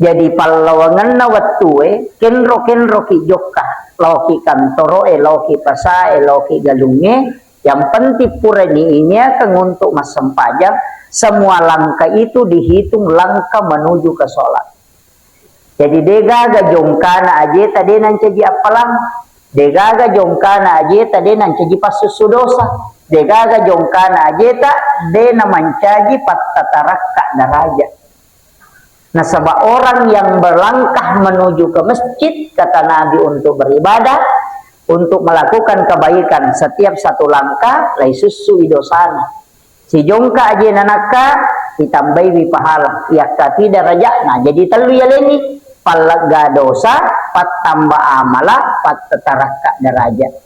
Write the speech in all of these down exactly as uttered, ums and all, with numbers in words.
Jadi pallawangenna wettue, kenro-kenroki jokka, laoki kantoroe, laoki pasae, laoki galungnge, yang penting purani iniakeng untuk massempajang, semua langkah itu dihitung langkah menuju ke sholat. Jadi degaga jongkana ajeta de nancaji appalang, degaga jongkana ajeta de nancaji passussu dosa, degaga jongkana ajeta de namancaji pattatarakka daraja. Nasaba orang yang berlangkah menuju ke masjid, kata Nabi, untuk beribadah, untuk melakukan kebaikan, setiap satu langkah laisussui dosana. Sijongka aje nanakka, itambaiwi pahala, iyakkatui daraja'na. Jadi tellu yalenni, pallegga dosa, pattamba amala, pattatarakka daraja.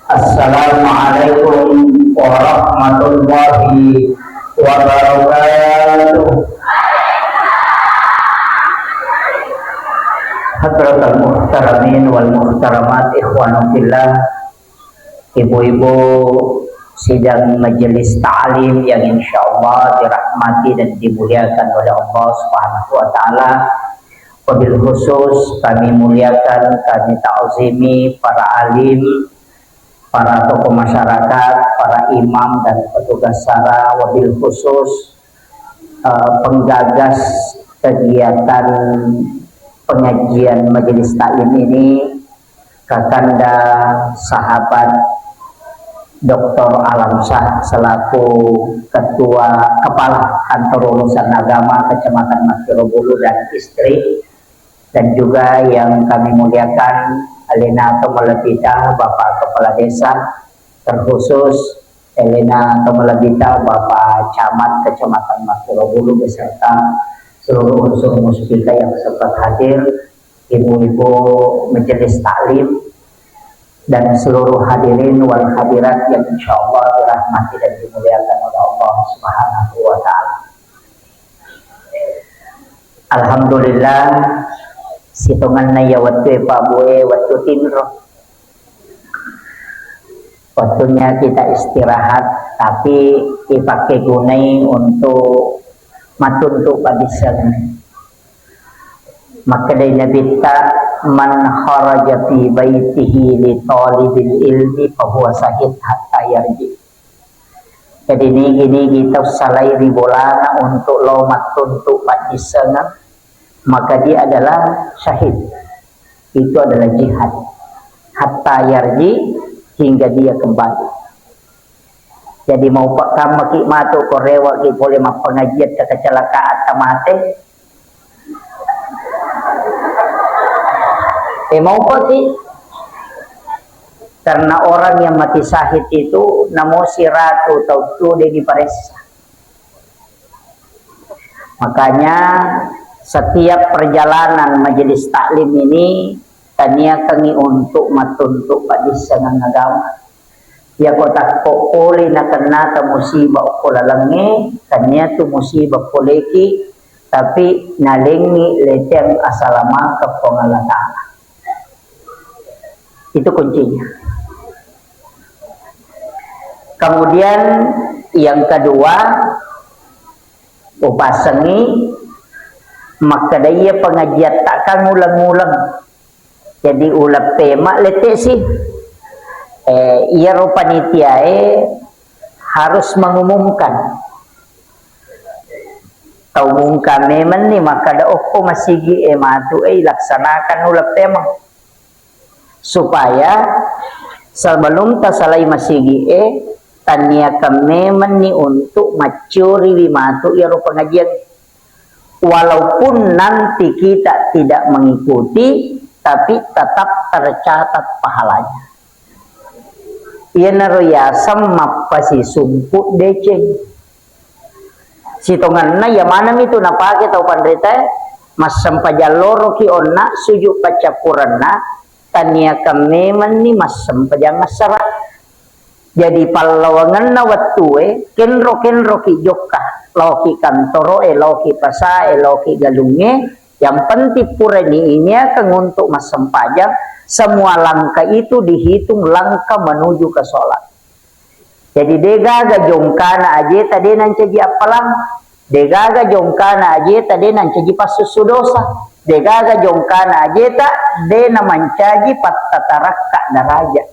Assalamualaikum warahmatullahi wabarakatuh. Hadratal muhtaramin wal muhtaramat, ikhwanu fillah, ibu-ibu sidang majelis ta'lim yang insyaallah dirahmati dan dimuliakan oleh Allah Subhanahu wa Ta'ala. Wabil khusus kami muliakan, kami ta'zimi para alim, para tokoh masyarakat, para imam dan petugas sara, wabil khusus, eh, penggagas kegiatan pengajian majelis taklim ini, Kakanda sahabat Doktor Alamsyah selaku Ketua Kepala Kantor Urusan Agama Kecamatan Matirobulu dan istri, dan juga yang kami muliakan alena tomalebbita Bapak Kepala Desa, terkhusus alena tomalebbita Bapak Camat Kecamatan Matirobulu beserta seluruh unsur muspika yang sempat hadir, ibu-ibu majelis taklim, dan seluruh hadirin wal hadirat yang insyaallah dirahmati dan dimuliakan oleh Allah Subhanahu wa Ta'ala. Alhamdulillah, sitongenna iya wettue, Pak, Bu e, wettu tinro. Waktunya kita istirahat, tapi dipakai gunai untuk matuntu paddisseng. Makkedai Nabitta, "Man kharaja fi baitihi li talibil ilmi fahuwa syahid hatta yarji." Jadi nigi-nigi tau salai ri bolana untuk lao mattuntu paddissengeng, maka dia adalah syahid. Itu adalah jihad. Hatta yarji, hingga dia kembali. Jadi mau pak kamma ki matu ko rewa ki pole mappengajian, kecelakaan, tamate. Eh, mau pak ki? Karena orang yang mati syahid itu namo siratu tau tu de diparessa. Makanya setiap perjalanan majelis taklim ini taniakangi untuk matuntu paddissengeng agama. Yako takko pole nakennata musibah okko lalengnge, tania tu musibah poleki, tapi nalengngi leteng asalamakeng Puang Allah Ta'ala. Itu kuncinya. Kemudian yang kedua, upasengi makkedai pengajian takkan uleng-uleng. Jadi uleng pema letesi. Eh, iyaro panitiae harus mengumumkan. Tau mungka memang ni makkada okko masigi e matu e ilaksanakan uleng pema. Supaya sebelum tasalai masigi e, taniakan memang ni untuk maccuriwi matu iyaro pengajian. Walaupun nanti kita tidak mengikuti, tapi tetap tercatat pahalanya. Iyanaro yaseng mappasisumpu deceng. Sitongenna iya maneng mitu napake tau panritae, massempajang loroki onna sujud paccappurenna, taniakan memenni massempajang assara. Jadi pallawangenna wettue, kenro-kenroki jokka, laoki kantoroe, laoki pasae, laoki galungnge, yang penting purani iniakeng untuk massempajang, semua langkah itu dihitung langkah menuju ke sholat. Jadi, degaga jongkana ajeta de nancaji appalang, degaga jongkana ajeta de nancaji passussu dosa, degaga jongkana ajeta de namancaji pattatarakka daraja.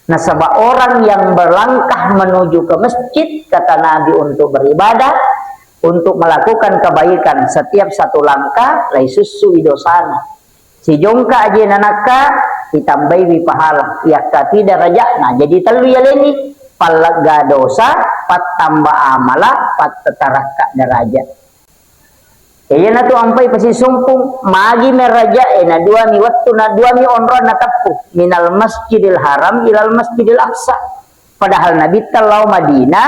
Nasaba orang yang berlangkah menuju ke masjid, kata Nabi, untuk beribadah, untuk melakukan kebaikan, setiap satu langkah laisussui dosana. Sijongka aje nanakka, itambaiwi pahala, iyakkati daraja'na. Jadi tellu yaleni, pallegga dosa, pattamba amala, pattatarakka daraja. Iyanatu ampai pasisumpung, magi meraja'e, na duami wettu, na duami onrong nateppu, minal masjidil haram ilal masjidil aqsa. Padahal Nabitta lao Madinah,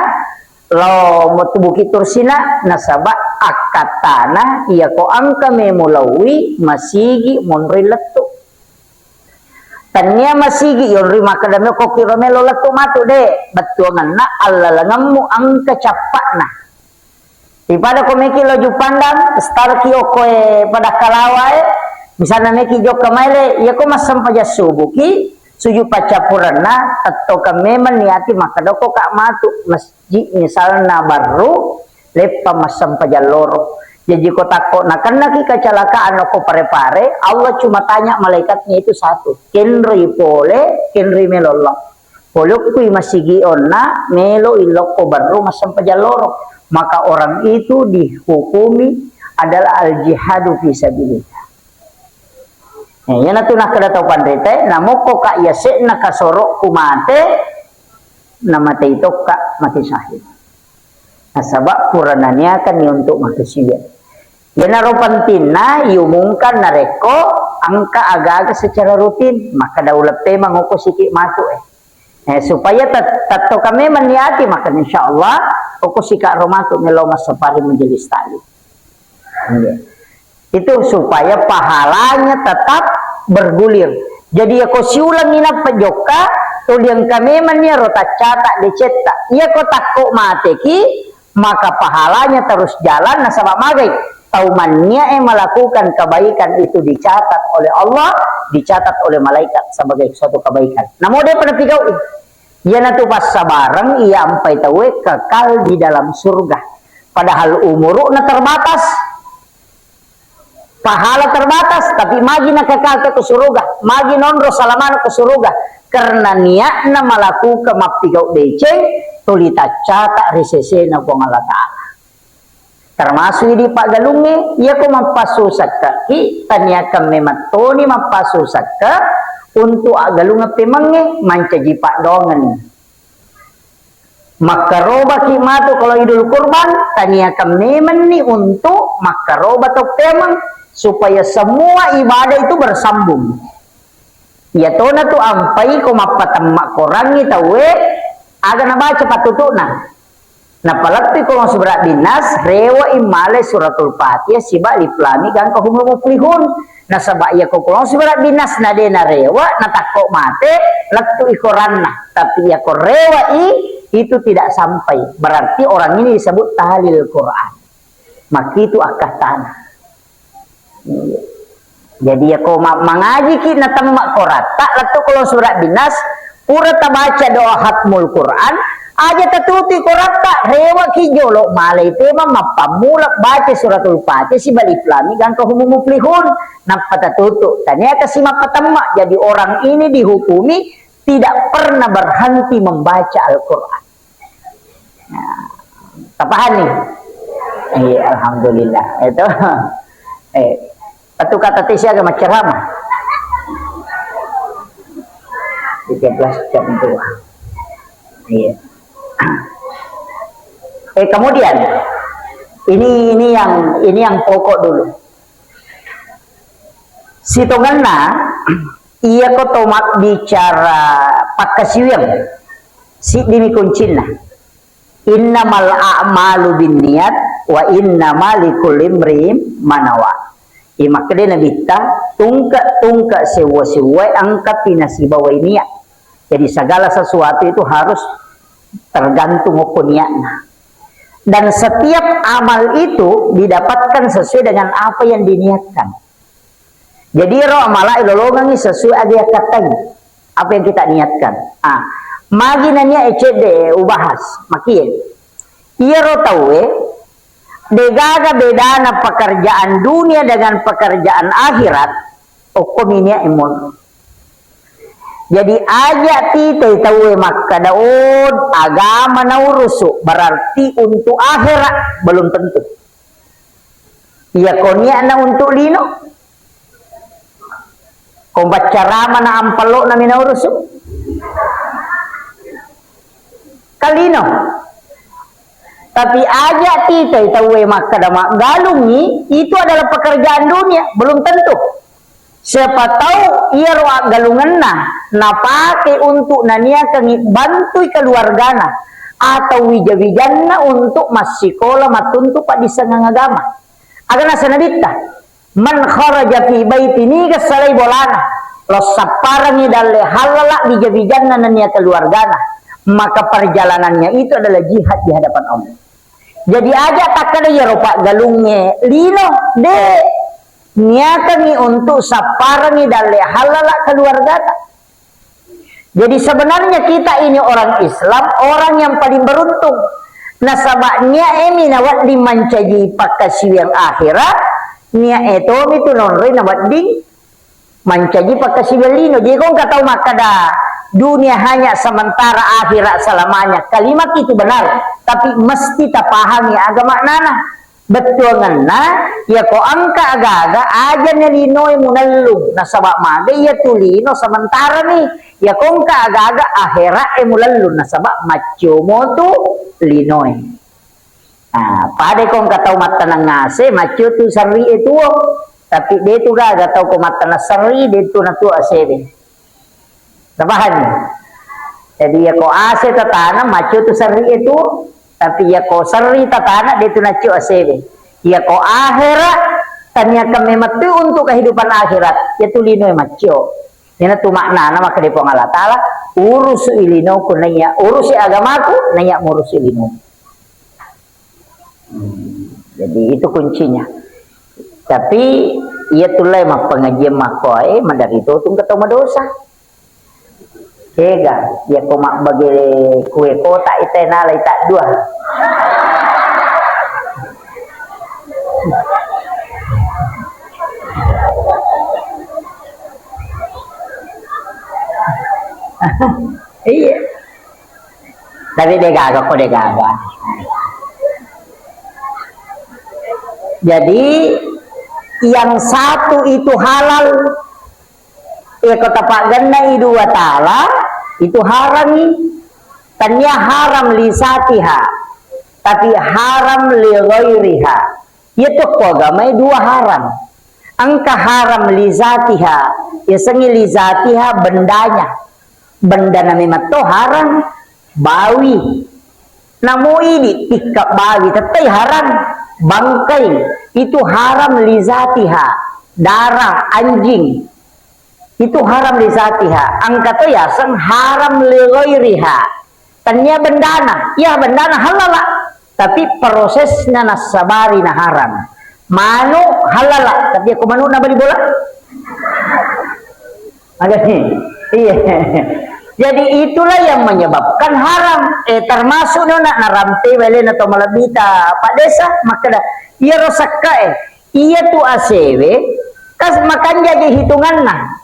lao mottu Bukit Tursina, nasaba akkattana iyako engka memulauwi masigi monroi lettu. Tannia masigi yonroi makkeda meko kiro melo lettu matu de, bettuangenna allalengemmu engka cappa'na. Ipada ko meki lo Juppandang, starki okkoe pada kalawae, misalna meki jokka maele, iyako massempajang subuki, sujud paccappurenna, tettokeng memeng niati makkeda ko ka matu masjid misalna barru, leppa massempajang loro. Jaji ko takko nakennaki kecelakaan okko Pare-Pare, Allah cuma tanya malaikatnya itu satu, kenroi pole, kenroi melo Allah. Polokkui masigi onna, melo illokko barru massempajang loro. Maka orang itu dihukumi adalah al-jihadu fi sabilillah. Eh, iyanatu nakkeda tau panrita, namokko ka yase'na kasorokku mate, namatei tokka mati syahid. Nasaba pura naniakanni untuk makkasiwiang. Iyanaro pentingna iumumkan narekko engka aga-aga secara rutin, makkeda uleng pemeng okko siki matu e. Eh, supaya tet-, tettoka memang niati, maka insya Allah okko sika ro matu melo massapari majelis taklim. Iya. Itu supaya pahalanya tetap bergulir. Jadi, iyako siulang inappa jokka, tuli engka memang iyaro taccata decetta. Iyako takko mateki, maka pahalanya terus jalan, nasaba magai? Tau manniae melakukan kebaikan itu dicatat oleh Allah, dicatat oleh malaikat sebagai suatu kebaikan. Namo depa napigau'i. Iyanatu passabareng iya ampai tauwe kekal di dalam surga. Padahal umuru'na terbatas. Pahala terbatas, tapi magi nakekalte ko suruga, magi nonro salamana ko suruga, karena niatna malakukan mappigau deceng, tuli taccata ri sesena Puang Allah Ta'ala. Termasuk idi paggalungnge, iyako mappasusakkaki, taniakan memettoni mappasusakke untuk aggalungeng pemengnge, mancaji paddoangenni. Makkarobaki matu kalau Idul Kurban, taniakan memenni untuk makkaroba tau pemeng, supaya semua ibadah itu bersambung. Iyatona tu ampai ko mappatemma korangngi tauwe, aga nabaca pattutu'na. Napaletti ko sebera binas, rewa imale suratul Fatihah siba liflami gangka humul muflihun. Nasaba iyako kulong sibara binasna de narewa, natakko mate, lettu i koranna. Tapi iyako rewa i, itu tidak sampai. Berarti orang ini disebut tahlil Quran. Makitu akkattana. Iya. Jadi iyako ma-, mangajiki natemma koratta, lettu kulong sibara binas, pura tabaca doa hatmul Quran, aja tatutui koratta, rewaki jolo, malai tema mappammula baca suratul Fatihah siba liflami gangka humul muflihun. Nappa tatutu, taniaka simappatemma. Jadi orang ini dihukumi tidak pernah berhenti membaca Al-Quran. Nah, tapahani? Iya, alhamdulillah. Itu. Eh, satu kata tesi aga maccarama. Tiga belas jam dua. Iya. Eh, kemudian ini ini yang ini yang pokok dulu. Sitongenna, iyako to mabbicara pakkasiwiang, siddimi kuncinna. Innamal a'malu binniyat wa innama likulli imri'in ma nawa. Iya makkeda Nabitta, tungke-tungke sewwa-sewwae engkapi nasibawai niat. Jadi segala sesuatu itu harus tergantung okko niatna. Dan setiap amal itu didapatkan sesuai dengan apa yang diniatkan. Jadi ro amala ilolongengi sesuai aga yakkattai apa yang kita niatkan. Ah, Magi nania cedde ubahas, makie. Iyaro tauwe, degaga bedana pekerjaan dunia dengan pekerjaan akhirat, okkomi nia emon. Jadi aja titai tauwe makkada, "Oh, agama naurusu, berarti untuk akhirat." Belum tentu. Iya ko niatna untuk lino, ko baccarama na ampalokna mi naurusu. Kalino. Tapi aja titai tauwe makkada maggalungi, itu adalah pekerjaan dunia, belum tentu. Siapa tahu iyaro aggalungenna napake untuk naniakangi bantui keluargana atau wija-wijanna untuk massikola mattuntu paddisengang agama. Aga nasa Nabitta, "Man kharaja fi baiti," niga salai bolana, lo sapparangi dalle halala wija-wijanna nennia keluargana, maka perjalanannya itu adalah jihad di hadapan Allah. Jadi aja takkada iyaro paggalungnge lino, de, niakangi untuk sapparangi dalle halala keluargata. Jadi sebenarnya kita ini orang Islam, orang yang paling beruntung. Nasaba niae mi nawedding mancaji pakkasiwiang akhirat, niae tomi tu nonroi nawedding mancaji pakkasiwiang lino. Jadi ko engka tau makkada dunia hanya sementara, akhirat selamanya. Kalimat itu benar, tapi mesti tapahami aga maknana. Bettuangenna, yako engka aga-aga, aja na linoe mulellung, nasaba maga iya tu lino sementara mi. Yako engka aga-aga, akhirat e mulellung, nasaba maccio motu linoe. Nah, pada ko engka tau mattaneng ase, maccio tu serri e tuo. Tapi de tu gaga tau ko mattaneng serri, de tu natuo asebe. Tapahami? Jadi, yako ase tataneng, maccio tu serri e tuo. Tapi yako serri tataneng, de tu naccio asebe. Yako akhirat, taniakan memang tu untuk kehidupan akhirat, ya tu linoe maccio. Ina tu maknana makkeda Puang Allah Taala, "Urusu i linoku naiya, urusi agamaku naiya murusi linoku." Hmm, jadi itu kuncinya. Tapi iya tullai mappengajian makkoe, maderri to tungke tau madosa. Kega, iya ko mabbage kue kotak ita nalai tak dua. Iya. Tapi de gaga ko de gaga. Jadi yang satu itu halal, iya ko tapaggenna i dua tala, itu harangi. Tania haram li zatiha, tapi haram li ghairiha. Iya tu ko agamae dua haram. Engka haram li zatiha, yasengngi li zatiha bendanya. Bendana memang to haram, bawi. Namo idi tikka bawi, tettai haram, bangkai. Itu haram li zatiha, darah anjing. Itu haram li zatiha. Engka to yaseng haram li ghairiha. Tania bendana, iya bendana halala. Tapi prosesna nassabari na haram. Manu halala, tapi ko manu na bali bola? Magani? Iya. Jadi itulah yang menyebabkan haram. Eh, termasuk nona narampe balena to malebbita Pak Desa, makkeda, "Iyaro sakkae, iya tu asewe, kas makanjaji hitunganna,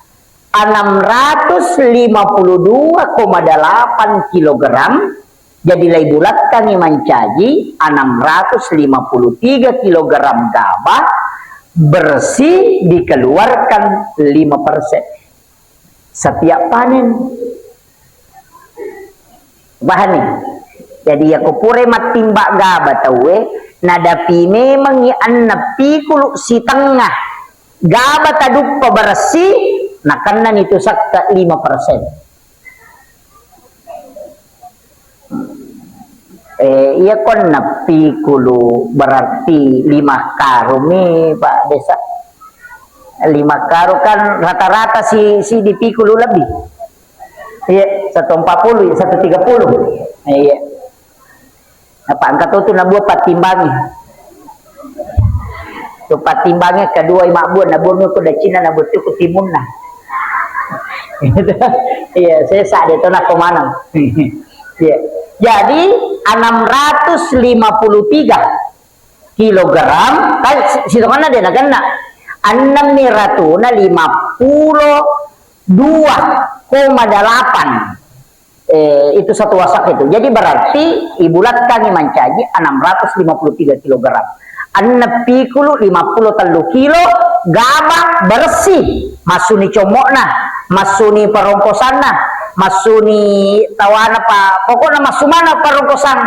enam ratus lima puluh dua koma delapan kilogram, jadi lai bulatkangi mancaji enam ratus lima puluh tiga kilogram gabah bersih dikeluarkan lima persen setiap panen." Pahani? Jadi yako pura mattimba gaba tauwe, nadapi memangngi enneng pikulu sitengnga gaba taduppa bersih, nakennani tu sakka lima persen. Eh, iya ko enneng pikulu berarti lima karung mi, Pak Desa. Lima karung kan rata-rata si, si di pikulu lebih. Iya, satu empat puluh, satu tiga puluh. Iya. Apa engka to tu nabuat pattimbangi. Tu pattimbangi kedua i mabbuat, nabuat ko dacina, nabuat tu ku timunna. Iya, sesa de to nakko maneng. Iya. Jadi, enam ratus lima puluh tiga kilogram, kan si-, sitonganna de nagenna. Enam mi ratuna lima puluh dua koma delapan. Eh, itu satu wasak itu. Jadi berarti ibulatkangi mancaji enam ratus lima puluh tiga kilogram. Enneng pikulu lima puluh tellu kilo gaba bersih. Massuni commo'na, massuni parongkosanna, massuni tawana pa, pokokna massumana parongkosan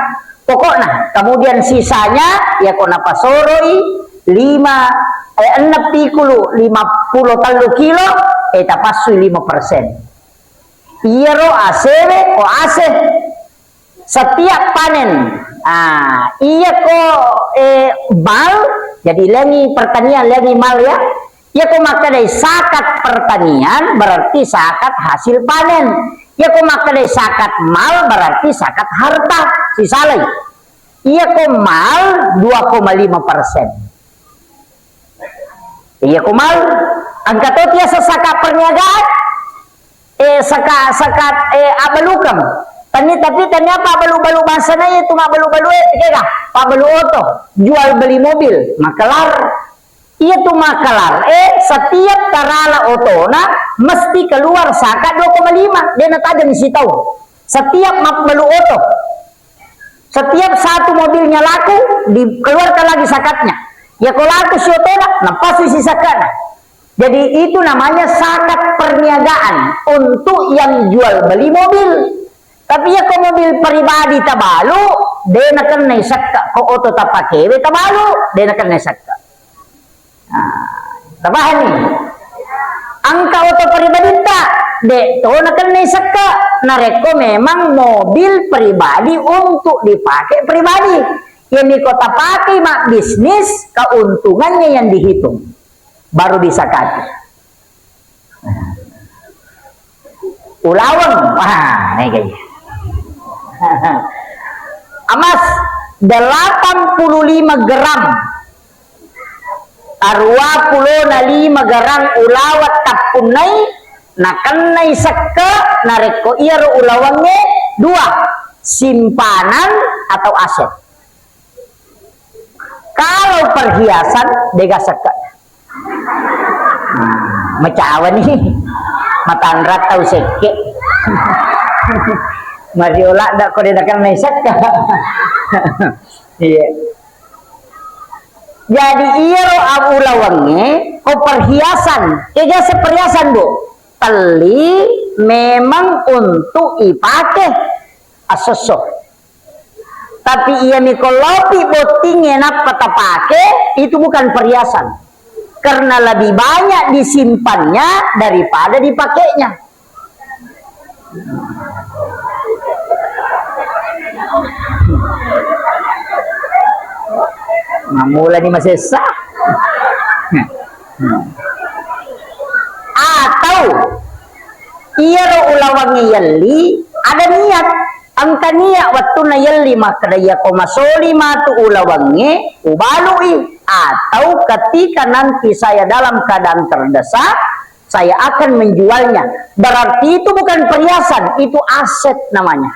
pokokna. Kemudian sisanya, ya ko napasoroi lima, eh, enneng pikulu lima puluh tellu kilo, eh, tapassui lima persen. Iyaro asewe ko ase. Setiap panen, ah, iya ko, eh, mal, jadi lengi pertanian, lengi mal ya. Iya ko makkedai zakat pertanian, berarti zakat hasil panen. Iya ko makkedai zakat mal, berarti zakat harta. Sisalai. Iya ko mal dua koma lima persen. Iya ko mal, engka to tiasa zakat perniagaan. Eh, saka-, saka-, eh, abbalukeng. Tenni, tapi tenni apa abbalu-balu bangsana iya tu mabbalu-balu, eh, kega? Pabbalu oto, jual beli mobil, makelar. Iya tu makelar, eh, setiap tarala otona mesti keluar zakat dua koma lima, de natajeng sitau. Setiap mabbalu oto, setiap satu mobilnya laku, dikeluarkan lagi zakatnya. Ya ko laku si otona, napasu si zakatnya. Jadi, itu namanya zakat perniagaan untuk yang jual beli mobil. Tapi ya ko mobil pribadi tabalu, de nakennai sekka. Ko oto tapakewe tabalu, de nakennai sekka. Nah, tapahani? Engka oto pribaditta, de to nakennai sekka. Narekko memang mobil pribadi untuk dipakai pribadi. Yang ko tapakai mabbisnis, keuntungannya yang dihitung. Baru disakati. Ulaweng, wah, ini kayaknya. Emas delapan puluh lima gram. Arua pulona lima gram ulaweng tappunnai, nakennai sekke, narekko iyaro ulawengnge dua, simpanan atau aset. Kalau perhiasan, dega sekke. Nah, macawa ni. Matanra tau sekke. Mario ladda ko de nakennai sekke. Iya. Jadi iyaro abu ulawengnge ko perhiasan. Kega se perhiasan, Bu? Telli memang untuk ipake assosso. Tapi iya miko lopi bottingnge nappa tapake, itu bukan perhiasan. Karena lebih banyak disimpannya daripada dipakainya. Mamula ni masessa. Atau iyaro ulawangnge yelli ada niat. Engka niat wettunna yelli makkeda, "Iyako masoli matu ulawangnge, ubalui." Atau ketika nanti saya dalam keadaan terdesak, saya akan menjualnya. Berarti itu bukan perhiasan, itu aset namanya.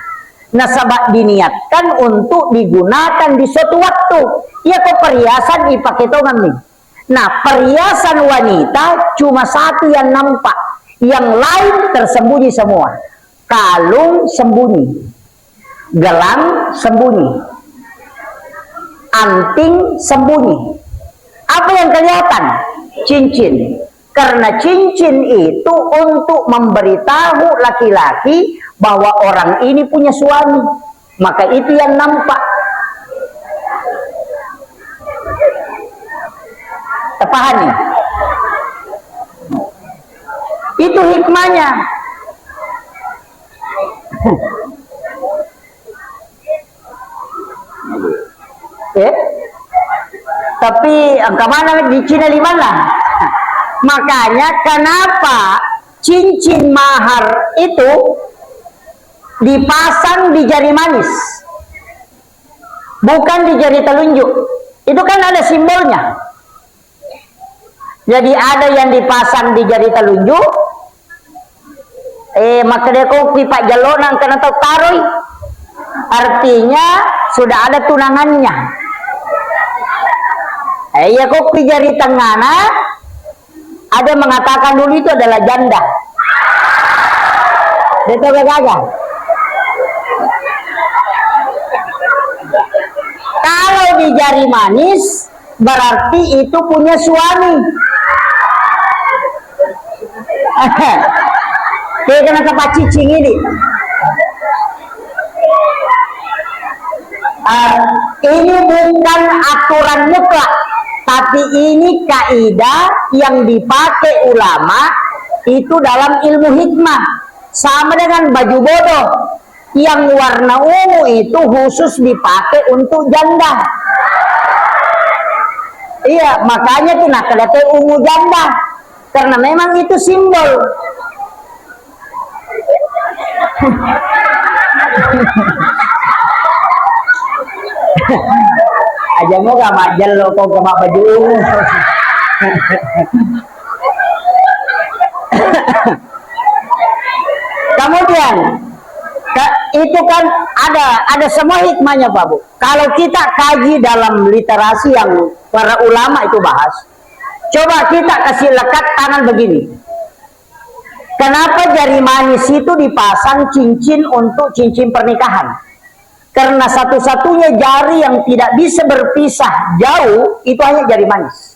Nasaba diniatkan untuk digunakan di suatu waktu. Iyako perhiasan ipake tongenni. Nah, perhiasan wanita cuma satu yang nampak, yang lain tersembunyi semua. Kalung sembunyi, gelang sembunyi, anting sembunyi. Apa yang kelihatan? Cincin. Karena cincin itu untuk memberitahu laki-laki bahwa orang ini punya suami. Maka itu yang nampak. Terpahami? Itu hikmahnya. Eh? Tapi engka mana di Cina limanna? Makanya kenapa cincin mahar itu dipasang di jari manis, bukan di jari telunjuk. Itu kan ada simbolnya. Jadi ada yang dipasang di jari telunjuk, Eh, makkeda ko kui pajjallo nangka na tau taroi. Artinya sudah ada tunangannya. Eh, iya ko kui jari tengana, ada yang mengatakan dulu itu adalah janda. Betul gak gaga? Kalau di jari manis, berarti itu punya suami. Kayak kena kepacicingi di. Ah, ini bukan aturan mutlak, tapi ini kaidah yang dipakai ulama itu dalam ilmu hikmah. Sama dengan baju bodoh. Yang warna ungu itu khusus dipakai untuk janda. Iya, makanya tuh nakkedate ungu janda. Karena memang itu simbol. Aja mau gak majel lo kok gak baju ungu. Kemudian, ka-, itu kan ada, ada semua hikmahnya, Pak Bu. Kalau kita kaji dalam literasi yang para ulama itu bahas, coba kita kasih lekat tangan begini. Kenapa jari manis itu dipasang cincin untuk cincin pernikahan? Karena satu-satunya jari yang tidak bisa berpisah jauh itu hanya jari manis.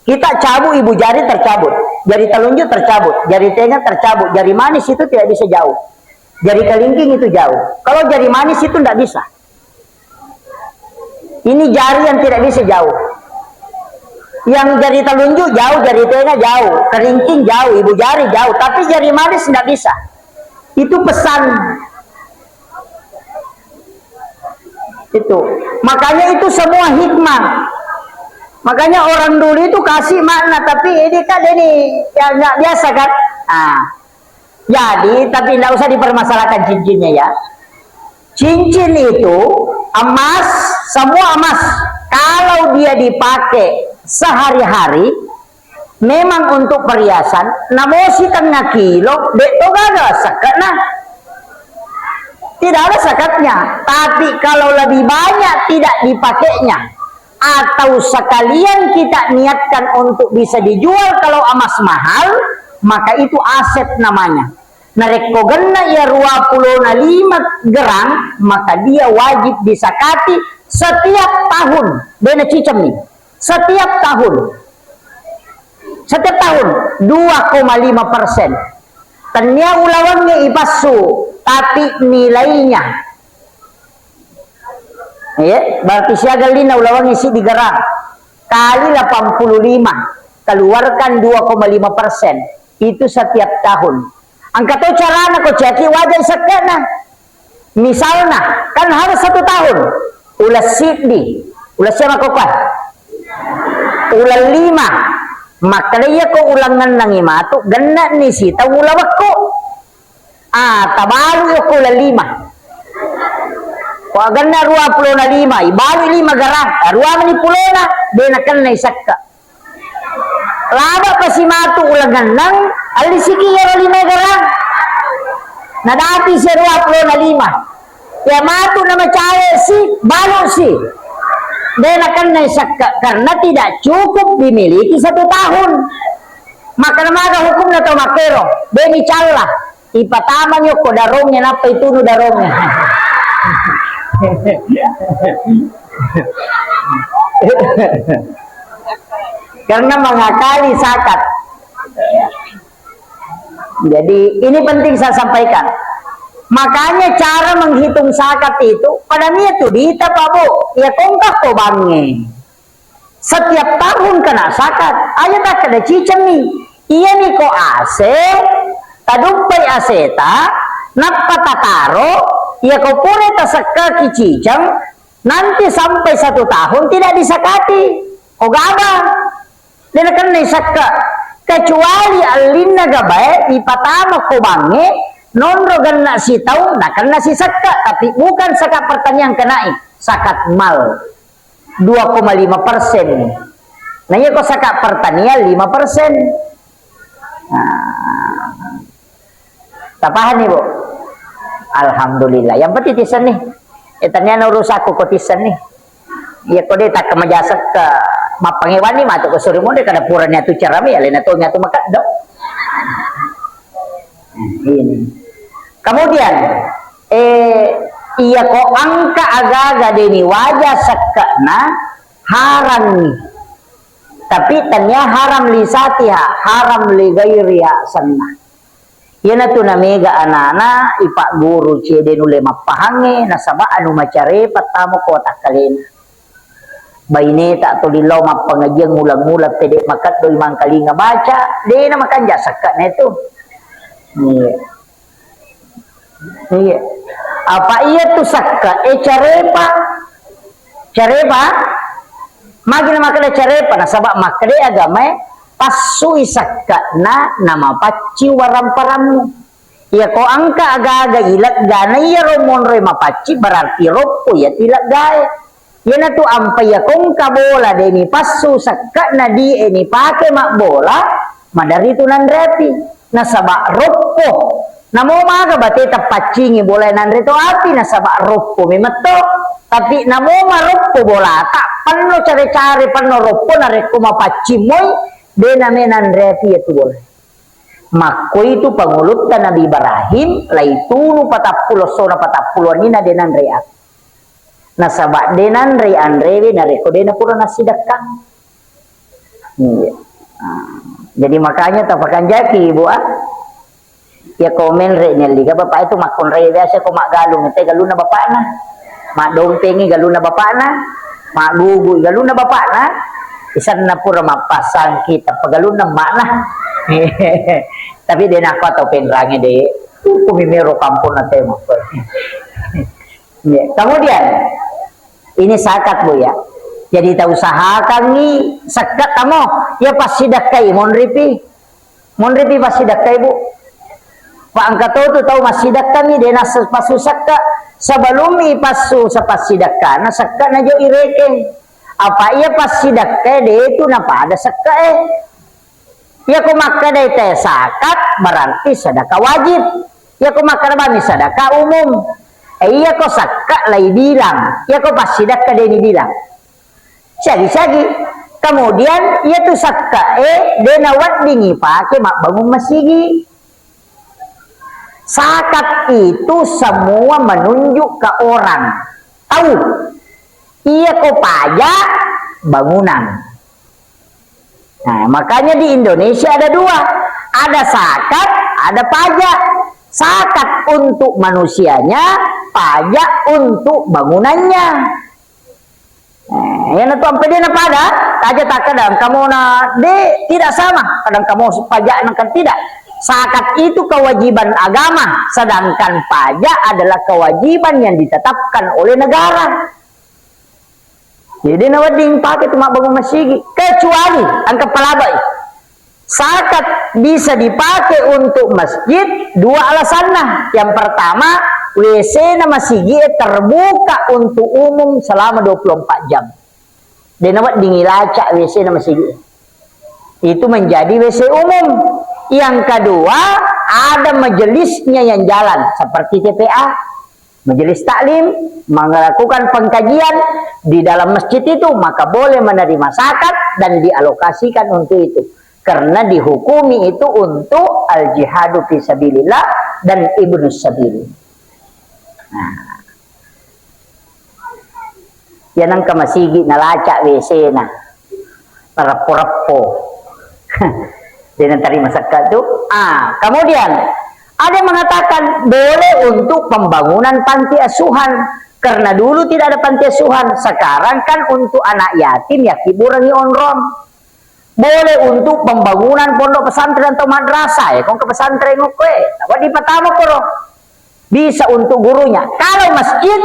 Kita cabut ibu jari tercabut, jari telunjuk tercabut, jari tenga tercabut, jari manis itu tidak bisa jauh. Jari kelingking itu jauh. Kalau jari manis itu tidak bisa. Ini jari yang tidak bisa jauh. Yang jari telunjuk jauh, jari tenga jauh, kelingking jauh, ibu jari jauh, tapi jari manis tidak bisa. Itu pesan. Itu. Makanya itu semua hikmah. Makanya orang dulu itu kasih makna, tapi ini kan ini ya nggak biasa kan. Nah, jadi tapi nggak usah dipermasalahkan cincinnya ya. Cincin itu emas, semua emas. Kalau dia dipakai sehari-hari, memang untuk perhiasan, namosi tengah kilo, dek to gaga sekatna. Tidak ada sekatnya. Tapi kalau lebih banyak tidak dipakainya, atau sekalian kita niatkan untuk bisa dijual kalau emas mahal, maka itu aset namanya. Narekko genna iya ruapulona lima gerang, maka dia wajib disakati setiap tahun. Dena cicemmi. Setiap tahun. Setiap tahun dua koma lima persen. Tennia ulawengnge ipassu, tapi nilainya. Iya, berarti siaga lina ulawengnge siddi gerang kali delapan puluh lima, keluarkan dua koma lima persen. Itu setiap tahun. Engka to carana ko caki wajai sekke'na. Misalna, kan harus satu tahun. Uleng siddi, uleng sia makkokkoe? Uleng lima. Makkeda iya ko uleng ennengngi matu, genne'ni sitaung ulawekku. Ah, tabalu yokko uleng lima. Ko agenna ruapulona lima, ibalu lima gerang, ah, ruamani pulona, de nakennai sekka. Laba pasi matu uleng enneng, allisiki iyaro lima gerang. Nadapi si ruapulona lima. Ya matu namacawe si, balu si. De nakennai sekka karena tidak cukup dimiliki satu tahun. Maka namaga hukumna tau makkero, de nicalla. Ipatamani okko darongnge, nappa itunu darongnge. Karena mengakali zakat. Jadi, ini penting saya sampaikan. Makanya cara menghitung zakat itu, pada niat tu dita, Pak Bu, ya kongkak ko bangnge. Setiap tahun kena zakat. Aja takkeda cicemmi. Iyani ko ase, taduppai aseta, nappa tataro, iya ko pura tasekkaki ciceng, nanti sampai satu tahun tidak disakati. Ko gaba, de nakennai sekka. Kecuali allinna gabae ipatama ko bangnge, nonro genna sitaung, nakenna si sekka, tapi bukan zakat pertanian kenai, zakat mal. Dua koma lima persen. Nah, iya ko zakat pertanian lima persen. Nah. Tapahanni, Bu? Alhamdulillah. Yang penting tissenni. Eh, tania na urusakku ko tissenni. Iya ko de' takka maja sekka mappangewani matu ko suri monri kada purani atu carami alena to nyatu makeddo. Ini. Kemudian, eh, iya ko engka aga-aga de' ni waja sekkana haram ni. Tapi tania haram li satiha, haram li gairiha senna. Iyanatu namega anana ipagguru cede nulle mappahangnge nasaba anu macarepa tamo ko takkalena. Baineta tuli lao mappangajiang ulang-ulang pede makeddoi mangkalinga baca, dena makanja sekka netu. Iya. Iya. Apa iya tu sekka e carepa? Carepa? Magi na makkeda carepa nasaba makkeda agamae passui sekka'na namapacci waramparammu. Iya ko engka aga-aga ilegga na iyaro monroe mapacci berarti roppo iya tileggae. Iyanatu ampai iya ko engka bola de' ni passu sekka'na di e ni pake mabbola, maderri tu nanre api. Nasaba roppo. Namo maga bate tapaccingi bola nanre to api nasaba roppo memetto. Tapi namo maroppo bolata, penno care-care penno roppo narekko mapaccing moi, de' name nanre api iya tu bola. Makkoitu pangulutta Nabi Ibrahim, laitunu patappulo sona patappulo nina de' nanre api. Nasaba de' nanre anrewe narekko de' napura nassidekkang. Iya. Ah, jadi makanya tapakanjaki, Ibu, ah. Ya komen re nyelli ga bapak itu makkonre biasa ko maggalung te galunna bapakna. Maddompengi galunna bapakna. Maggugu galunna bapakna. Isanna pura mappasang kita pagalunna makna. Tapi de' nakko atau penrange de'. Kumi mero kampung na temo. Ya, kemudian ini zakat, Bu, ya. Jadi tausahakangngi sekka tamo, ya passidekkai monripi. Monripi passidekkai, Bu. Pa engka to tu tau massidekkami de' nasa passu sekka. Sebelum ipassu sapassidekka na sekka na jo irekeng. Apa iya passidekkai de' tu napada sekka e. Iya ko makkedai te zakat berarti sedekah wajib. Iya ko makkeda bami sedekah umum. Eh, iya ko sekka lai bilang. Iya ko passidekka de' ni bilang. Siagi-siagi. Kemudian iya tu sekka e de' naweddingi pake mabbangun masigi. Zakat itu semua menunjuk ke orang. Tahu. Iya ko pajak bangunan. Nah, makanya di Indonesia ada dua. Ada zakat, ada pajak. Zakat untuk manusianya, pajak untuk bangunannya. Nah, yang itu sampai dia pada, aja tak kadang kamu na, de, tidak sama. Kadang kamu pajak kan tidak. Zakat itu kewajiban agama, sedangkan pajak adalah kewajiban yang ditetapkan oleh negara. Jadi, nawedding pake tu mabbangun masigi. Kecuali, engka palabai. Zakat bisa dipakai untuk masjid, dua alasanna. Yang pertama, W C-na masigi terbuka untuk umum selama dua puluh empat jam. De nawedding ilacak W C-na masigi. Itu menjadi W C umum. Yang kedua, ada majelisnya yang jalan, seperti T P A. Majelis taklim melakukan pengkajian di dalam masjid itu, maka boleh menerima zakat dan dialokasikan untuk itu. Karena dihukumi itu untuk al-jihadu fi sabilillah dan ibnu sabil. Nah. Iya nengka masigi nalacak W C-na. Nareppo-reppo. De natarima sekka tu. Ah, kemudian ada yang mengatakan boleh untuk pembangunan panti asuhan. Karena dulu tidak ada panti asuhan, sekarang kan untuk anak yatim ya kiburangi onrong. Boleh untuk pembangunan pondok pesantren atau madrasah ya, kong ke pesantren ngokoe. Apa dipatama koro? Bisa untuk gurunya. Kalau masjid,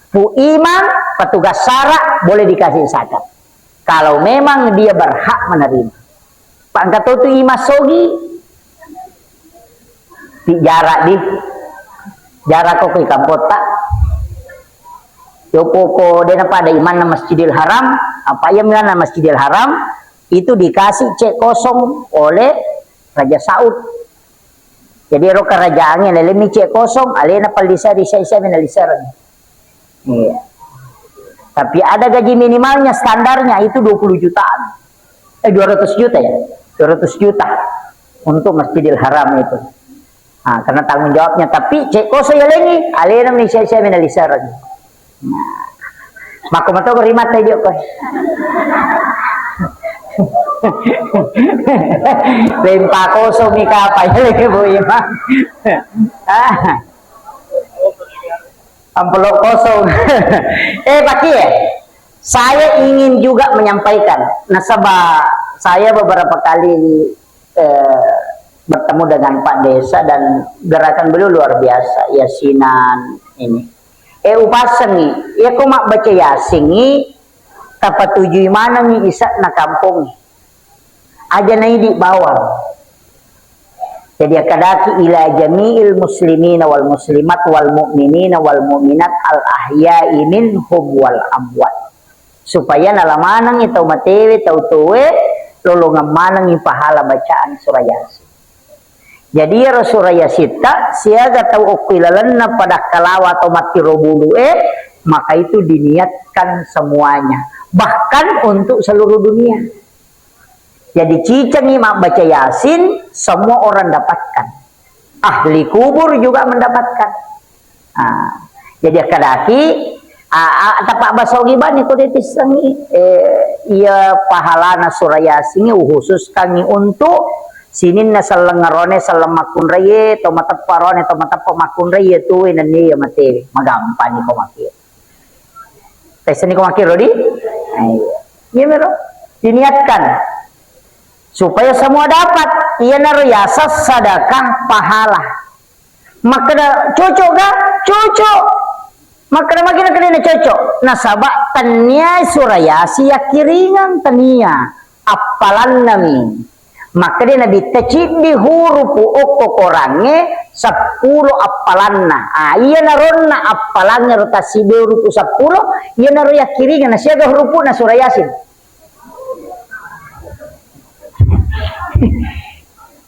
pu imam, petugas syara, boleh dikasih zakat. Kalau memang dia berhak menerima. Pak engka to tu imam sogi. Pi jarak di. Jarak ko ke kampota. Yopo ko dena pada imanna Masjidil Haram, apa iya milanna Masjidil Haram, itu dikasih cek kosong oleh Raja Saud. Jadi ero karajaangnge, leleng mi cek kosong, alena pallisa, risa-isa mi nalisereng. Iya. Tapi ada gaji minimalnya, standarnya itu dua puluh jutaan. Eh, dua ratus juta ya? Dua ratus juta untuk Masjidil Haram itu. Nah, karena tanggung jawabnya. Tapi cek kosong yalengi, alena mi sia-sia mi nalisereng. Nah. Makko mato ri mata dia koe. Lempa kosong mi kapa ya lagi Bu Imam. Ah. Amplop kosong. Eh, Pak Kiai, saya ingin juga menyampaikan. Nasaba saya beberapa kali, eh, bertemu dengan Pak Desa dan gerakan beliau luar biasa, yasinan ini. Eh, upasengi, iya ko mabbaca yasingi, tapatujui manengi isa'na kampongnge. Aja naidi bawang. Jadi akkadaki ila jami'il muslimina wal muslimat wal mu'minina wal mu'minat al ahya'i minhum wal amwat. Supaya nala manengi tau matewe, tau tuwe, lolongeng manengi pahala bacaan surah Yasin. Jadi iyaro surah Yasitta siaga tau okko ilalenna pada kalawa atau mattiro bulu e, maka itu diniatkan semuanya, bahkan untuk seluruh dunia. Jadi cicengi mabbaca Yasin, semua orang dapatkan. Ahli kubur juga mendapatkan. Ah, jadi akkadaki, ah, ah, tapabbasogi bani ko detissengi, eh, iya pahalana surah Yasin uhususkangi untuk sininna selleng arone, selleng makkunraie, to mateppa arone, to mateppa makkunraie, tuwe nennia iya matewe. Magampani ko maki. Tessenni ko makkiro di? Iya. Iya mero. Diniatkan supaya semua dapat. Iyanaro yaseng sedekah pahala. Makkeda cocok ga? Cocok. Makkeda magi nakkeda cocok. Nasaba tennia surah Yasin yakkiringeng, tennia. Appalanna mi. Makkeda Nabitta, ciddi hurupu okko Korangnge seppulo appalanna. Ah, iya naronna appalangnge ro tassiddi hurupu seppulo, iya naro yakkiringeng na siaga hurupu'na surah Yasin.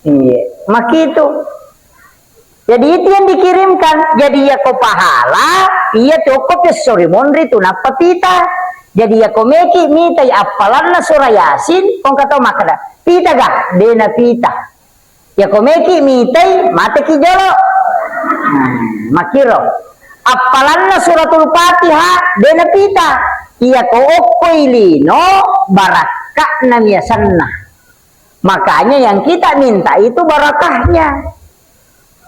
Iya, makitu. Jadi itu yang dikirimkan. Jadi iyako pahala, iya tu okko pissori monri tu nappa pita. Jadi iyako meki mitai appalanna surah Yasin, kongka tau makkeda, pita ga? Dena pita. Iyako meki mitai, mateki jolo. Nah, makiro. Appalanna suratul Fatihah, dena pita. Iyako okkoi lino, barakka'na miasanna. Makanya yang kita minta itu barakahnya.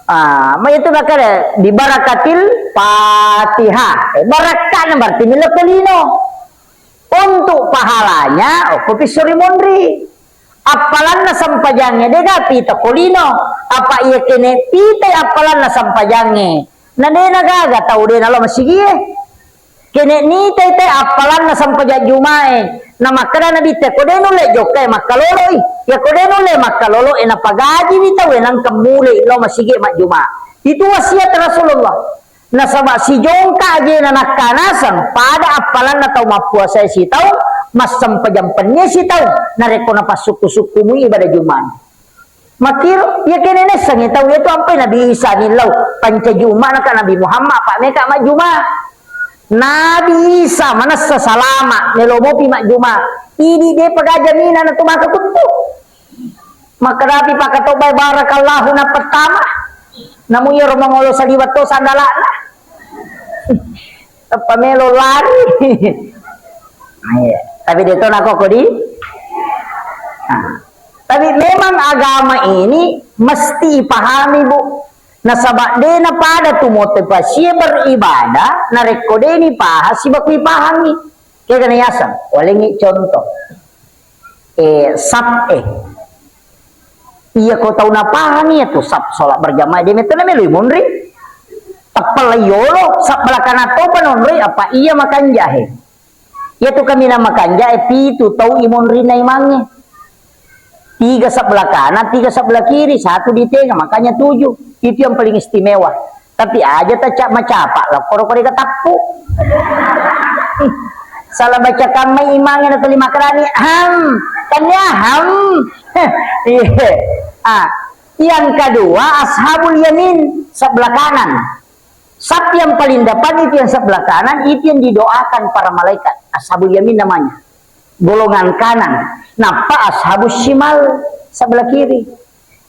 Ah, ma itu makanya di barakatil Fatihah. Eh, barakahna berarti miloko lino. Untuk pahalanya, okko pissori monri. Appalanna sempajangnge, dega pita ko lino. Apa iya kene pita appalanna sempajangnge. Na dena gaga tau dena lo masigie. Kene nitai te appalanna sempajang Jumae. Na makkeda Nabitta, ko de nulle jokkai makkaloloi. Ya ko de nulle makkaloloe, napagajiwi tau e nangka mulei lo masigi majjuma. Itu wasiat Rasulullah. Nasaba sijongka ajena nakkanaseng pada appalanna tau mappuasae sitaung, massempajang pennie sitaung, narekko napassukku-sukkumui ibadah Jumae. Makkiro, iya kene naissengngi tau, iyatu ampai Nabi Isa millau, pancaji umma'na ka Nabi Muhammad, apa meka majjuma. Nabi Isa manessa salama, melo mopi majjuma. Idi depa gaga mina na tu maka kuttu. Makkadapi pakatobbai barakallahu na pertama. Namu iyaro mangolo saliweng to sandala'na. Teppa melo lari. Iya. Tapi de to nako kodi. Nah. Tapi memang agama ini mesti ipahami, Bu. Nasaba de napada tu motivasie beribadah, narekko de nipaha sibaku ipahangi. Kegana yaseng, walengngi contoh. Eh, sap, eh. Iya ko tau napahangi ya tu sap sholat berjamaah, de metto na meloi monri. Teppella yolo, sap belakana topa nonroi, apa iya makanja he. Iya tu kaminang makanja e, pitu tau i monri na imangnge. Tiga sebelah kanan, tiga sebelah kiri, satu di tengah, makanya tujuh. Itu yang paling istimewa. Tapi aja ta ca-, macapa, lakkoro ko de katappu. Salah baca kamma imangnge na tuli makarani, ham, kan ya ham. Iya. Ah, Yang kedua, ashabul yamin, sebelah kanan. Saf yang paling depan itu yang sebelah kanan, itu yang didoakan para malaikat. Ashabul yamin namanya. Golongan kanan. Nappa ashabus shimal, sebelah kiri.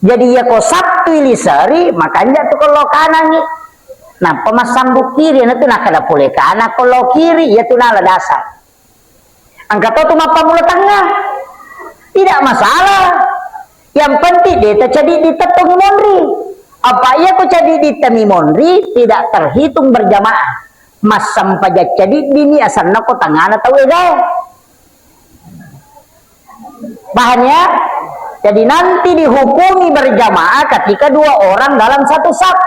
Jadi, iya ko saf tu iliseri, makanja tu ko lo kanan ni. Nappa massambung kiri, na tu nakada pole kanan ko lo kiri, iya tu nala dasar. Engka to tu mappammula tengnga. Tidak masalah. Yang penting de tacadiddi tettongi monri. Apa iya ko cadiddi temi monri, tidak terhitung berjamaah. Massempajang cadiddi ni asanna ko tengngana tau egae. Paham ya? Jadi nanti dihukumi berjamaah ketika dua orang dalam satu saf.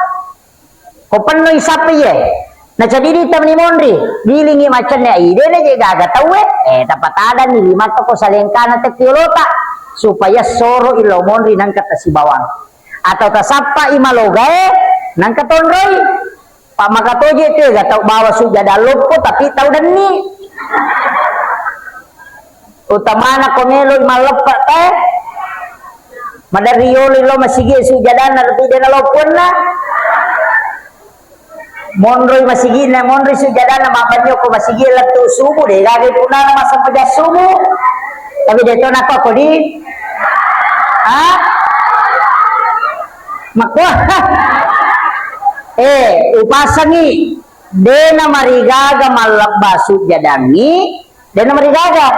Ko pennoi saf iye. Nacadidi tamani monri, gilingi macenni ai, dena je gaga tauwe, eh, tapatadanni limatta ko salengkana te yolota, supaya soro ilo monri nangka tasibawang. Atau tasappa i malogae, nangka tonroi. Pak makatoje tega tau bawa sujada loppo, tapi tau denni. Utamana ko meloi malleppa te, maderri yoloi lo masigi sujadanna, tapi dena loppuanna. Monroi masigina, monroi sujadanna, mabbanyo ko masigi lettu subuh, de gaga punana massempajang subuh. Tapi de to nako kodi. Ha? Makua. Eh, upasangi. Dena marigaga mallebba sujadangi, dena marigaga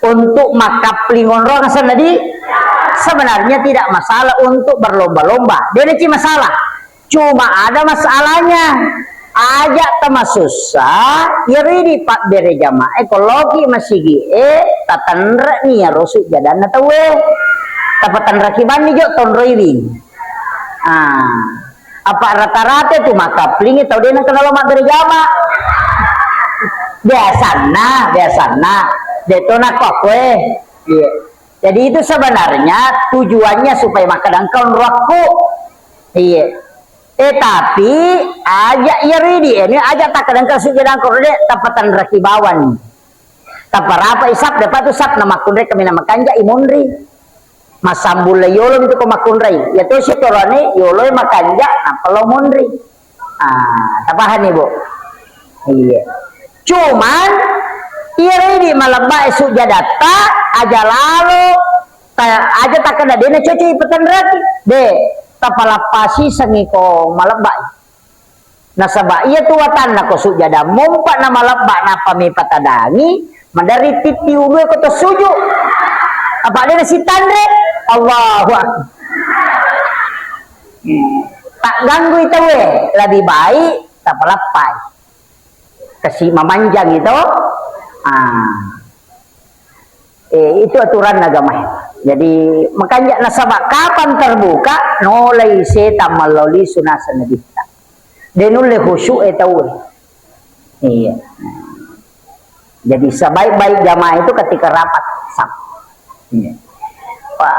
untuk makkapling onrong asenna di, sebenarnya tidak masalah untuk berlomba-lomba, dena ci masalah. Cuma ada masalahnya, aja tamasussa, iyaro idi pabbere jamaah, eh, ko loki masigi, eh, tatenreni iyaro sujadanna tauwe. Tapatenreki banni jo tonroiwi. Ah. Apa rata-rata tu makkaplingi tau de nengka nalo mabbere jama. Biasanna, biasanna. De to nakko koe. Iya. Jadi itu sebenarnya tujuannya supaya makkadangka onroakku. Iya. Eh, tapi aja iya ridi, ini aja takkadangka sujadangko de, tapatenreki bawang. Taparapa isap, dapat tu sap na makkunrai kaminang makanja i monri. Massambung lai yolo itu ko makkunrai. Ya tu sitorone yolo makanja, nappa lo monri. Ah, tapahani, Bu? Iya. Cuman, iya ridi malebba e sujadatta, aja lalo, ta-, aja takkeda dena cocok ipatenreki. De, tapalappasi sengi ko malebba. Nasaba iya tu watanna ko sujada mompa na malebba nappa mipatadangi, maderri titti ulue ko to suju. Apa de nasitanre? Allahu Akbar. Hmm. Tak ganggu itu we, lebih baik tak pelappai. Kasi mamanjang itu. Ah. Eh, itu aturan agama. Jadi, makanya nasaba kapan terbuka, nolai setan melalui sunasa nabitta. De nulle khusyuk e tau. Iya. Jadi sebaik-baik jamaah itu ketika rapat saf. Iya. Pak,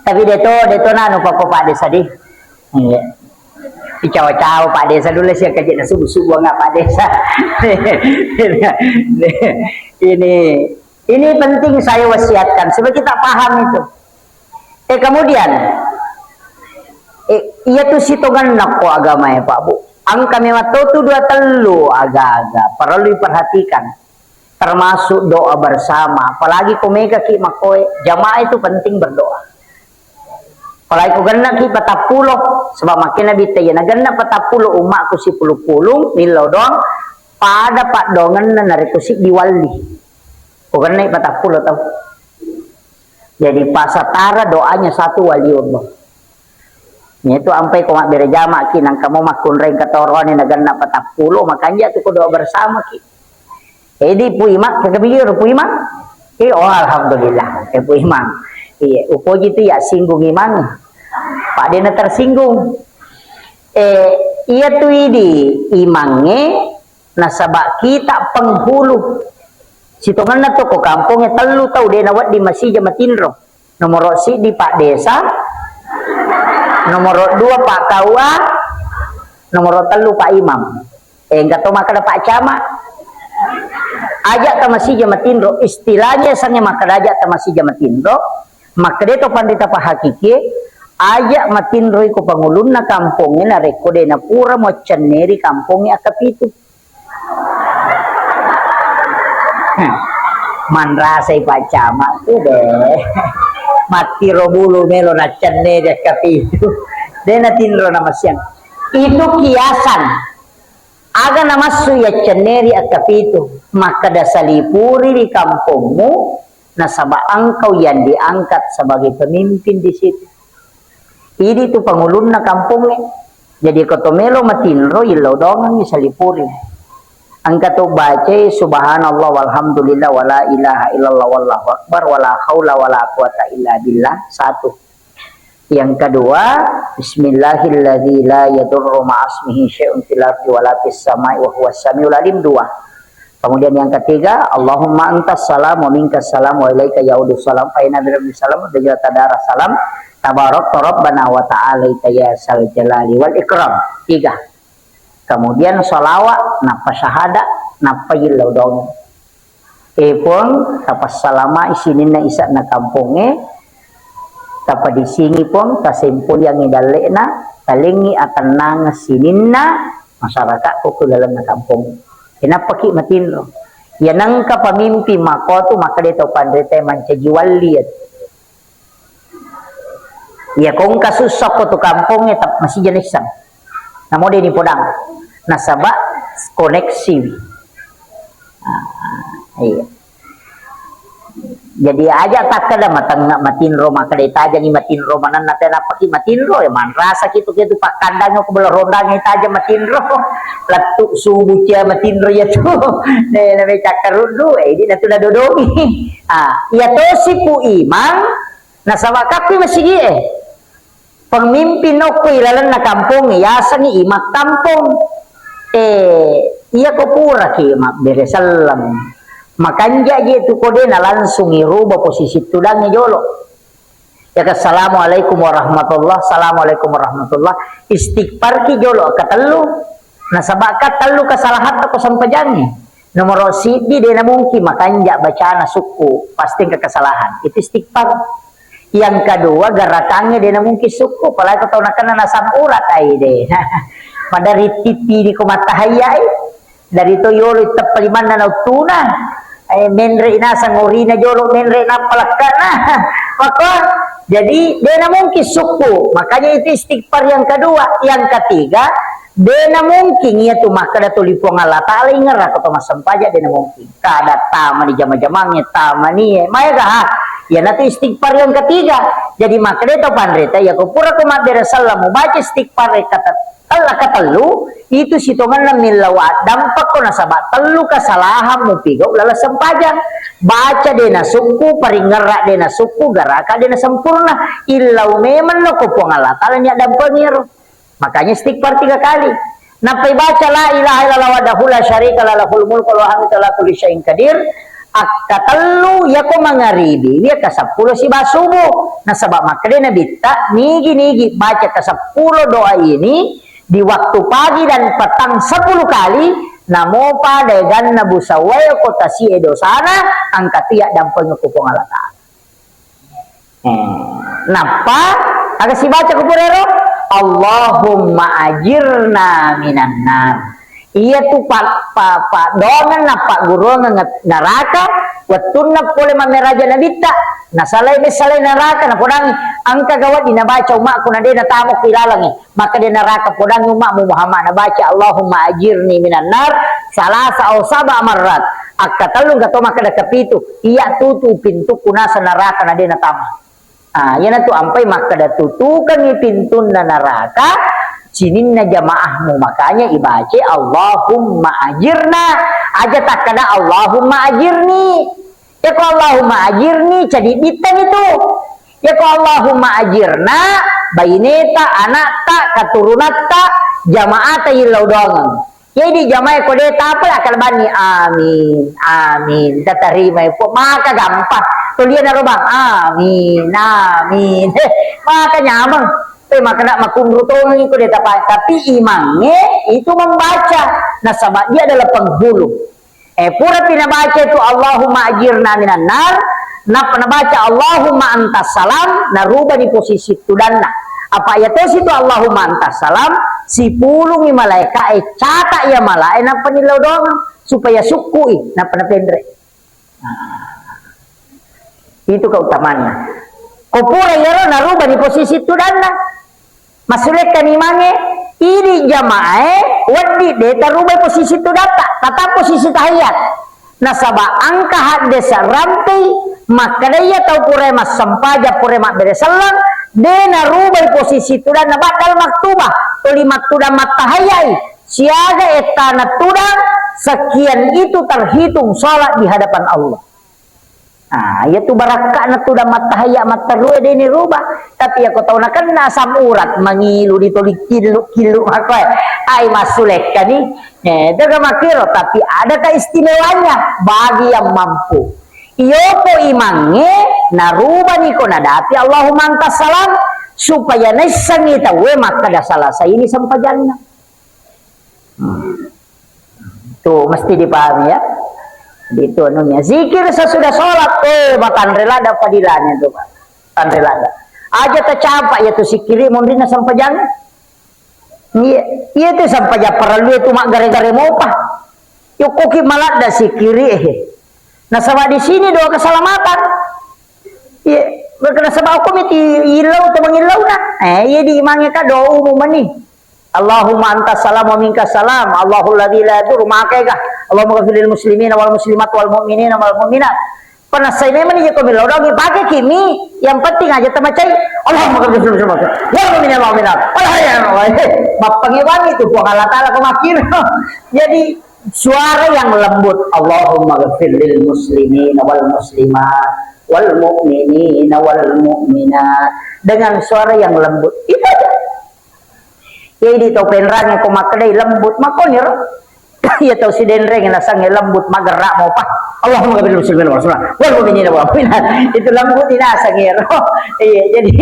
tapi de to, de to nanu pako Pak Desa di. Iya. Dicawa-cawa Pak Desa dulu sih, kejadian subuh-subuh nggak Pak Desa. Ini Ini penting saya wasiatkan supaya kita paham itu. Eh, kemudian, eh, iya tu sitongenna ko agama ya, Pak, Bu. Engka memang to tu dua tellu aga-aga perlu diperhatikan. Termasuk doa bersama. Apalagi ko mega ki makoe, jamaah itu penting berdoa. Apalagi ko genna ki patappulo, sebab makkeda Nabitta iya nagenna patappulo ummakku sipulung-pulung, millau doang, pada paddoangenna narekko siddi walli. Ko gennai patappulo tau. Jadi, pasatara doanya satu waliullah. Itu ampai ko mabbere jama'ki, nangka mo makkunrai engka toroane nagenna patappulo, makanja tu ko doa bersamaki. Edi Pu Imang, kega beliau Pu Imang? Eh, oh, alhamdulillah, eh, Pu Imang. Iya, upoji tu ya singgung Imang. Pak Dena tersinggung. Eh, iya tu idi Imangnge, nasaba kita penghulu. Sitongenna tu ko kampongnge tellu tau de nawedding masija matinro. Nomoro siddi Pak Desa, nomoro dua Pak K U A, nomoro tellu Pak Imam. Eh, engka to makkeda Pak Camat. Aja tamasija matinro, istilahnya sange makkeda aja tamasija matinro, makkeda to panrita pahakikie, Aja' matinroi ko pangulunna kampongnge narekko de' napura muaccenneri kampongnge akkapitu. Manrasai Pak Camat tu deh. Mattiro bulu melo naccenneri akkapitu. De' natinro namasiang. Itu kiasan. Aga namassu yaccenneri akkapitu, makkeda salipuri ri kampongmu, nasaba engkau yang diangkat sebagai pemimpin di situ. Idi tu pangulunna kampongnge. Jadi ko to melo matinro, illau dongengngi salipuri. Engka to bacai subhanallah walhamdulillah wala ilaha illallah wallahu akbar wala haula wala quwata illa billah. Satu. Yang kedua, bismillahilladzi la yadurru ma'asmihi syai'un fil ardi wala fis sama'i wa huwas samiul alim. Dua. Kemudian yang ketiga, Allahumma antas salam wa minkas salam wa ilaika yaudus salam fa inna bi rabbi salam wa jalla tadara salam tabarak rabbana wa ta'ala ya sal jalali wal ikram. Tiga. Kemudian salawat, nappa syahada, nappa yillau dong. Eh, Puang, tapassalamai sininna isa'na kampongnge, tapadisingi, Puang, tasempoyangi dalle'na, talengngi atennangeng sininna masyarakat ko ku lalenna kampong. Kenappaki matinro? Ya nengka pemimpin makotu makkeda tau panrita mancaji walli ya. Iya, ko engka sussa ko tu kampongnge tap-, masija naisseng. Namo de' nipodang. Nasaba koneksi. Ah, iya. Jadi aja takkeda matengnga matinro, makkeda tajangi matinro manenna, tena paki matinro, ya manrasa kitu kitu pakkandang ko bela rondang taja matinro. Lettu subuh cia matinro ya tu. Ne, ne cakkaruddu, eh, ini natu dodongi. Ah, iya tosi pu imang, nasaba kappi masigi e. Pemimpin okko ilalenna kampongnge, yasengngi imang kampong. Eh, iya ko puraki mabbere selleng. Makanja je tu kode na langsung iruba posisi tudangnge jolo. Ya, assalamualaikum warahmatullah, assalamualaikum warahmatullah. Istighfar ki jolo katellu. Nasaba ka tellu kesalahan ko sempajangnge. Nomoro siddi, de' namungkin makanja bacana sukku, pasti engka kesalahan. Itu istighfar. Yang kedua, gerakangnge de' namungkin sukku, apalagi ko tau nakenna nasam urat, ai de'. Madari tipi di ko matahayai, dari to yolo teppa limanna na uttuna, eh, menre nasang orina jolo, menre nappa lekkana. Maka, jadi de' namungkin sukku. Makanya itu istighfar yang kedua. Yang ketiga, de' namungkin iya tu makkeda tuli Puang Allah Ta'ala ingerra ko to massempajang, de' namungkin. Kada tamani jama-jamangnge, tamani, eh, maega, ha? Iyanatu istighfar yang ketiga. Jadi makkeda to panrita, iya ko pura ko mabbere selleng mubaca istighfar kata-, katellu, itu sitongenna millau addampekko nasaba tellu kesalahan mupigau laleng sempajang. Baca de' nasukku, paringerra de' nasukku, garaka de' nasempurna. Illau memeng no ko Puang Allah Ta'ala ni addampengi ero. Makanya istighfar tiga kali. Nappai baca la ilaha illallah wahdahu la syarika la lahul mulku wa lahul hamdu ala kulli syai'in qadir. Akkatellu yako mangaribi, iya kaseppulo siba subuh. Nasaba makkeda Nabitta, nigi-nigi baca kaseppulo doa ini di waktu pagi dan petang sepuluh kali, namopa daeganna busawae ko tasie dosana, angkatu iya dampengi ko Puang Allah Ta'ala. Eh, nappa aga sibaca ko purero, Allahumma ajirna minan nar. Iya tu pa, pa, pa dongenna, pa gurungeng neraka, wettunna pole mammeraja Nabitta, nasalai, nasalai neraka, napodangi, engka gawa di nabaca umakku na de' natama ku ilalengnge. Makkeda neraka, podangi ummakmu Muhammad nabaca Allahumma ajirni minan nar salasa au saba marrat. Akkatellu engka to makkeda kapitu. Iya tutu pintukku naseng neraka na de' natama. Ah, iyanatu ampai makkeda tutukengngi pintunna neraka sininna jamaahmu. Makanya ibaca Allahumma ajirna. Aja takkeda Allahumma ajirni. Yako Allahumma ajirni, cadi bittani tu. Yako Allahumma ajirna, baineta, anakta, katurunatta, jamaata illau doangeng. Jadi jamae ko de' tapala kalbanni, amin, amin. Tatarimai po, maka gampang. Tuliana robang, amin, amin. Heh, maka nyameng. Eh, maka nak makunru tongi ko de' tapa. Tapi imangnge itu membaca. Nasaba dia adalah penghulu. Eh, purapi nabaca itu Allahumma ajirna minan nar, nappa nabaca Allahumma antas salam, narubani posisi tudanna. Apa iya tosi tu Allahumma antas salam, sipulungi malaika'e, catak iya malae, nappa nillau doang, supaya sukkui, nappa napenre. Itu keutamaanna. Ko pura iyaro narubani posisi tudanna. Massulekkani mange, idi jamaah e, weddi de tarubai posisi tudatta, tata posisi tahiyat. Nasaba engka haddesa rampei, makkeda iya tau pura massempajang, pura mabbere selleng, de narubai posisi tudanna, baddal maktubah, tuli mattudang mattahayai, siaga ettana tudang, sekian itu terhitung sholat di hadapan Allah. Ah, iya tu barakka'na tudang mattahayya matterue de ni rubah. Tapi iya ko tau nakenna asam urat, mangilu di toli killu-killu makoe. Ai massulekkani. Eh, dega makkiro, tapi ada keistimewanya bagi yang mampu. Iyo ko imangnge narubani ko nadapi Allahumma antas salam supaya naissengi tauwe makkeda selesai ini sempajanna. Hmm. Tuh, mesti dipahami ya. Jadi itu anunya. Zikir sesudah sholat, eh, matanre lada padilanya tuh, Pak. Tanre lada. Aja tacampak ya tuh sikiri mondrina sampajang. Iya, iya tuh sampajang perlu itu mak gare-gare mopa. Yuk koki maladda sikiri, eh. Nasaba di sini doa keselamatan. Iya, karena sebab aku miti illau atau mengillau nah. Eh, iya di imange ka doa umum mani. Allahumma antas salam wa minkas salam. Allahul ladzi la yadur, maka ga. Allahumma ghfir lil muslimina wal muslimat wal mu'minina wal mu'minat. Pernah saya memang iya ko melo doang pake kimi, yang penting aja temacai. Allahumma ghfir lil muslimin wal mu'minat. Wal hayya wal mayyit. Bappangi wangi tu Puang Allah Taala ko makin. Jadi suara yang lembut, Allahumma ghfir lil muslimina wal muslimat wal mu'minina wal mu'minat, dengan suara yang lembut. Itu aja. Jadi tau penrangi ko makkedai lembut, makkoniro. Iya tau sidenreng nasange lembut, magerak mopa. Allahumma ghfir lil muslimin wal muslimat wal mu'minina wal mu'minat. Itu lembut dinasange ro. Iya, jadi,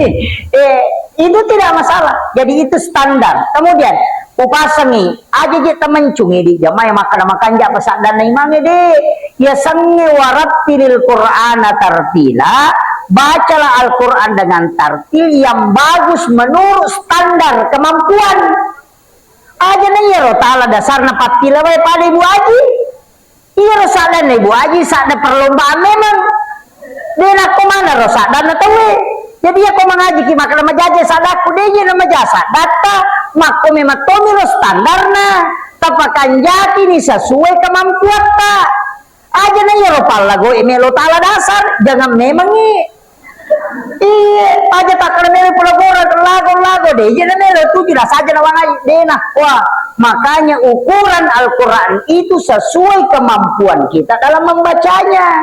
eh, itu tidak masalah. Jadi itu standar. Kemudian upasangi aja je temencungi di jamaah yang makan makan ja pasadana imange de. Ya sange warattilil Qur'ana tartila. Bacalah Al-Quran dengan tartil yang bagus menurut standar kemampuan. Aja na iyaro tala dasarna pattila wae pada Ibu Aji. Iyaro saddanna Ibu Aji, sadda perlombaan memang. De nakko manaro saddanna tauwe. Jadi iya ko mangajiki makkeda majaje saddaku, de je na maja saddatta, makko memang tomiro standarna. Tapakanjaki ni sesuai kemampuatta. Aja na iyaro pallagoe melo tala dasar, jangan memangi. Iya, aja takkala melo pallagora, lago-lago, de, iya na melo tuju, dah saja na wangai, de na. Wah, makanya ukuran Al-Quran itu sesuai kemampuan kita dalam membacanya.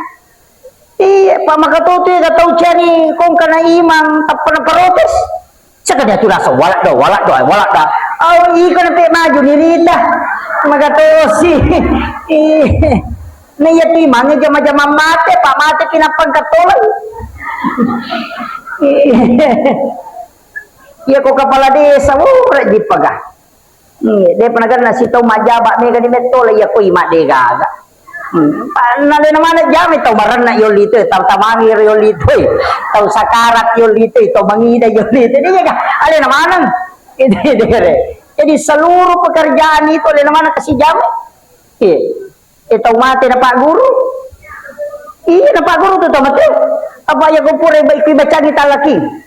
Iya, Pak, maka tutu ya tau cari kong kana imang, tappa na protes. Caka dia tu rasa, "Walak dah, walak dah, walak dah." Au, iko na pe maju ni rita. Magatosi. Ih. Na iya tu imangnge jama-jama mate, Pak, mate kinapang katolang. Ih. Iya ko kepala desa, wura jipaga. Iya, de pernah kan nasi tau majaba mega di mettola, iya ko ima de gaga. Hmm. Pa-, na lena mana jami tau marenna yolli tu, tau tamangi yolli tu, tau sakarat yolli tu, tau mangida yolli tu. Dia ga, alena maneng. Itu, itu, itu. Jadi seluruh pekerjaan itu alena mana kasih jami. Iya. Eh, tau mate na Pak Guru. Iya, na Pak Guru tu tau mate. Apa ya ko pura baik bacangi talaki.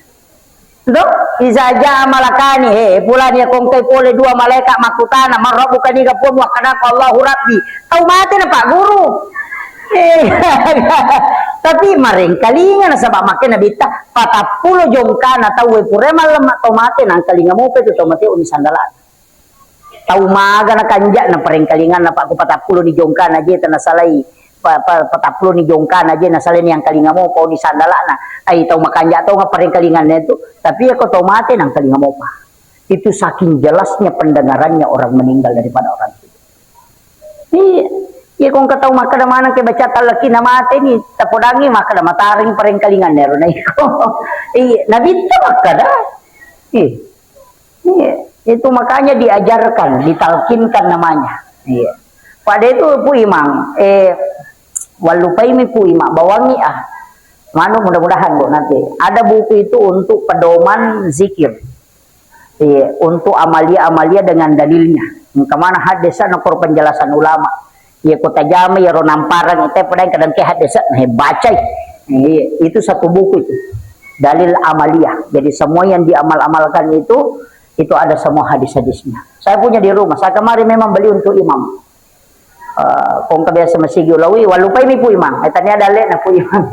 Do, iza jaa malakani, he, pulani ya kongkai pole dua malaikat makkutana, "Man rabbuka?" Niga puang? Wakkanako, "Allahu Rabbi." Tau mate na Pak Guru. Eh, tapi marengkalinga nasaba makke Nabitta, patappulo jongkana tauwe pura mallemma tau mate, nangkalinga mopa tu tau mate uni sandala. Tau maga na kanja na parengkalinganna, Pak, ko patappulo ni jongkana je tanasalai, pa-, pa-, patappulo ni jongkana je nasalai ni angkalinga mopa ni sandalana. Ai tau makanja tau nga parengkalinganna tu, tapi ya ko tau mate nangkalinga mopa. Itu saking jelasnya pendengarannya orang meninggal daripada orang hidup. Iya. Iya, ko engka tau makkeda maneng ke baca tallaki na mate ni, tapodangi makkeda matareng parengkalinganna ero na iko. Iya, Nabitta makkeda. Iya. Iya, itu makanya diajarkan, ditalkinkan namanya. Iya. Pada itu Pu Imang, eh, wallupaimi Pu Imang, bawangi ah. Manu, mudah-mudahan, Bu, nanti ada buku itu untuk pedoman zikir. Iya, untuk amalia-amalia dengan dalilnya. Engka mana hadis na koro penjelasan ulama. Iya, ko tajama iyaro namparang itu, padahal kadang ke hadis na bacai. Iya, itu satu buku itu. Dalil amalia. Jadi semua yang diamal-amalkan itu, itu ada semua hadis-hadisnya. Saya punya di rumah. Saya kemarin memang beli untuk imam. Eh, kong kebiasa masigi ulawi, walupai mi Pu Imang. Eh, tania ada lek na Pu Imang.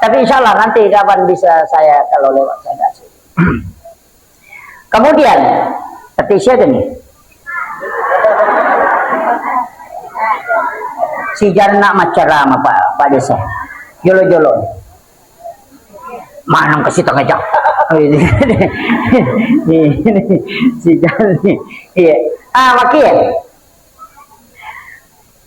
Tapi insya Allah nanti kapan bisa saya kalau lewat saya kasih. Kemudian, tapi siapa nih? Si Janna macarama Pak, Pak Desa. Jolo-jolo. Maneng ke situ aja. Si Janna. Iya. Ah, makin.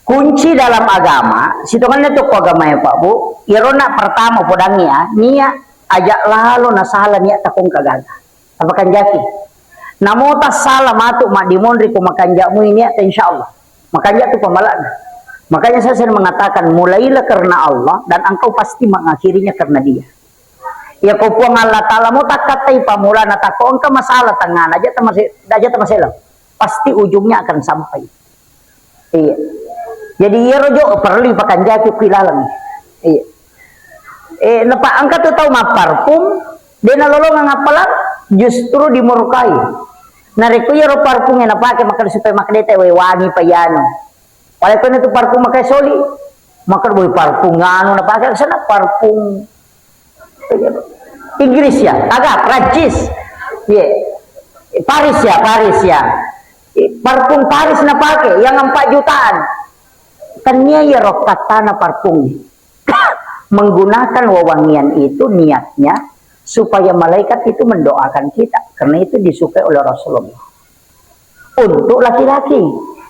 Kunci dalam agama, sitongenna tu ko agama ya Pak Bu, irona pertama podangi ya, niat aja lalo na salah niat takong kagaga. Apa kanjaki? Namo tassalah matu maddimonri ko makanjakmu niat, insya Allah. Makanja tu pamalakna. Makanya saya sering mengatakan, mulailah karena Allah dan engkau pasti mengakhirinya karena Dia. Ya ko Puang Allah Ta'ala mau takkatai pamulana takko engka masalah tengah aja temase-, aja temaselo. Pasti ujungnya akan sampai. Iya. Jadi iyaro jo perlu pakanjaki ku ilaleng. Iya. Eh, napa engka tu tau mapparfum, de nalolongeng appalang, justru dimurkai. Narekko iyaro parfum e napake makkeda supaya makkeda te we wangi pa iyanu. Pale kone tu parfum makai soli, makkeda boy parfum anu napake sana parfum Inggris ya, aga Prancis. Iya. Paris ya, Paris ya. Parfum Paris napake yang empat jutaan. Tania iyaro kattana parfum. Menggunakan wewangian itu niatnya supaya malaikat itu mendoakan kita. Karena itu disukai oleh Rasulullah. Untuk laki-laki.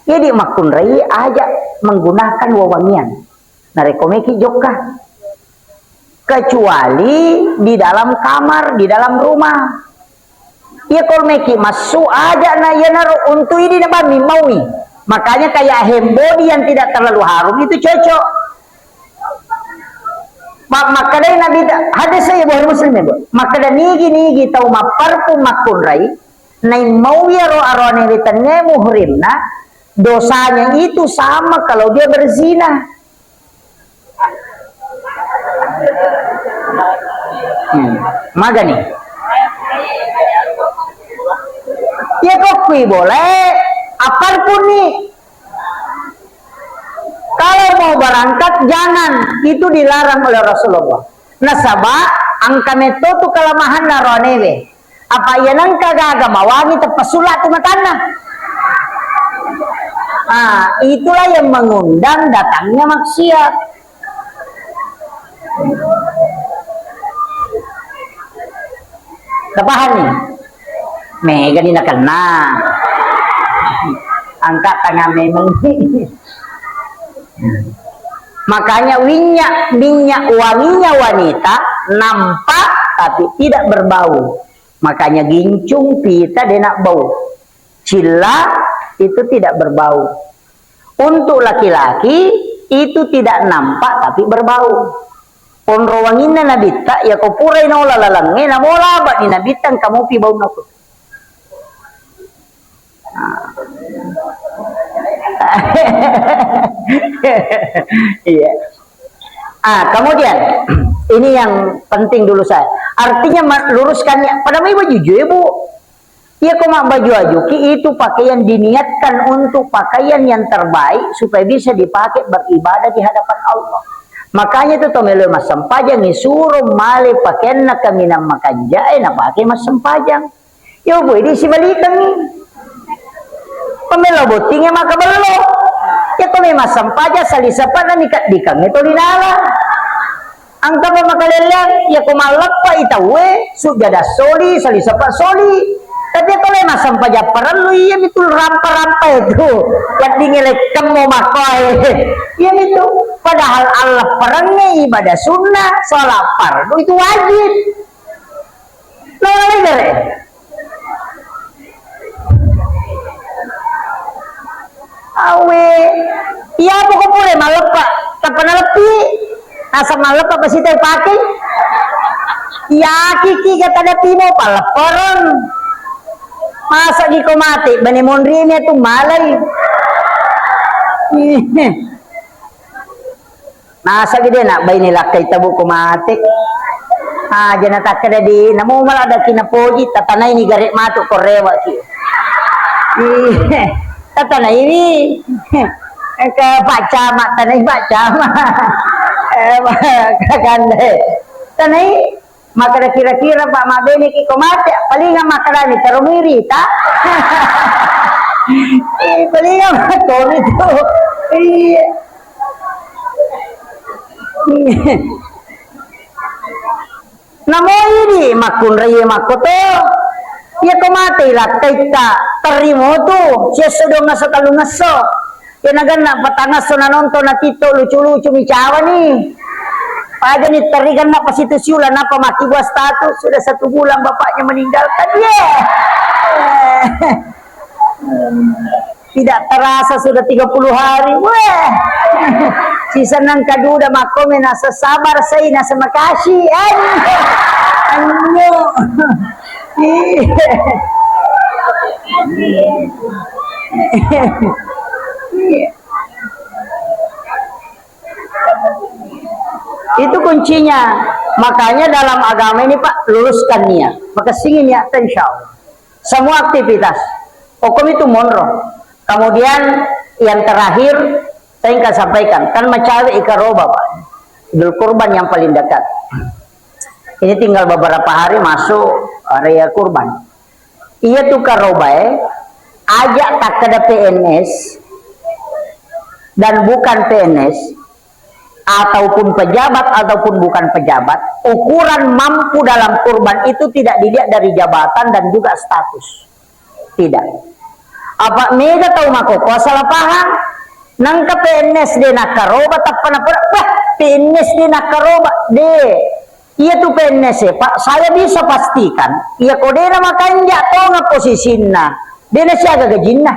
Jadi makkunrai aja menggunakan wewangian. Narekko meki jokka. Kecuali di dalam kamar, di dalam rumah. Iya, kalau meki masuk aja na iyanaro untuk idi na bami maui. Makanya kayak hand body yang tidak terlalu harum itu cocok. Ma-, makkedai Nabi ta-, hadis saya Bukhari Muslim ya, Bu. Makkeda nigi-nigi tau mapparfum makkunrai, naimmau iyaro arone wetengnge muhrimna, dosanya itu sama kalau dia berzina. Hmm. Magani. Ya kokkui boleh, apparfum ni. Kalau mau berangkat, jangan. Itu dilarang oleh Rasulullah. Nasaba, engka metto tu kelemahanna ronewe. Apa iya nengka gaga mawangi teppa sula tu matanna. Ah, itulah yang mengundang datangnya maksiat. Tapahanni? Megani nakenna. Angka tangan memang. Makanya minyak, minyak wanginya wanita nampak tapi tidak berbau. Makanya gincung pita denak bau. Cilla itu tidak berbau. Untuk laki-laki itu tidak nampak tapi berbau. Onro wanginna nabitta, yako purai naola lalengnge, namola abani nabitta engka mopi baunna ku. Iya. Ah, kemudian ini yang penting dulu saya. Artinya ma-, luruskannya. Pada mai baju juje, Bu. Iya, ko mabbaju-ajuki itu pakaian diniatkan untuk pakaian yang terbaik supaya bisa dipakai beribadah di hadapan Allah. Makanya itu to melo massempajang isuro male pakenna kaminang makanjae napake massempajang. Yo boy di sibalikangi. Pemelo bottinge maka bello. Ya to memang sempajang sali sepana nikah dikange to linala. Engka pa makalelleang, yako malleppai tauwe, sujjada soli, sali sepa soli. Tapi yako le massempajang parellu, iya mitu rampa-rampa itu. Weddingnge lekkemmo makkoe. Iya mitu. Padahal allepperengnge ibadah sunnah, sholat fardu itu wajib. Nawa legere. Awe, iya poko pure malleppa, tappa naleppi, asa malleppa pasti tau pake. Iya kiki kata da timo paleppereng. Masa gi ko mate, bene monri mi tu malai. Nasagi de nak baine lakkai tabu ko mate. Ah, jana takkeda di, namo mala daki napoji, tatanai ni gare matu ko rewa ki. Ih, tatanai ni. Ke Pak Camat, tanai Pak Camat. Eh, kakande. Tanai, makkeda kira-kira, Pak, mabbeneki ko mate, palinga makkedani, "Taro muirita." Eh, palinga makkomi tu. Iya. Namo idi makkunrai makkoto. Iya ko mate lakkaitta, terrimo tu, siesso dua ngesso, tellu ngesso. Iya naganna patangasso na nonton na TikTok lucu-lucu mi cawani. Pajani terri ganna pasitu siulang napa makkibua status, "Sudah satu bulan bapaknya meninggalkan." Ye. Tidak terasa sudah tiga puluh hari. Weh. Sisa nang kaduda makkomen nasa sabar sai nasa makasih. Anyo. Anyo. Iya. Iya. Itu kuncinya. Makanya dalam agama ini, Pak, luruskan niat. Makessingi niatta, insya Allah. Semua aktivitas. Hukum itu monro. Kemudian yang terakhir, saya ingin sampaikan, kan macawe ikaroba, Pak. Idul Kurban yang paling dekat. Ini tinggal beberapa hari masuk raya kurban. Iya tu karobae, aja takkeda P N S dan bukan P N S, ataupun pejabat ataupun bukan pejabat, ukuran mampu dalam kurban itu tidak dilihat dari jabatan dan juga status. Tidak. Apa mega tau makkokkoe salah paham? Nangka P N S de nakkaroba tappa napura, "Wah, P N S de nakkaroba." De. Iya tu P N S e, Pak, saya bisa pastikan, iya ko de na makanja tonga posisinna, de na siaga gajinna.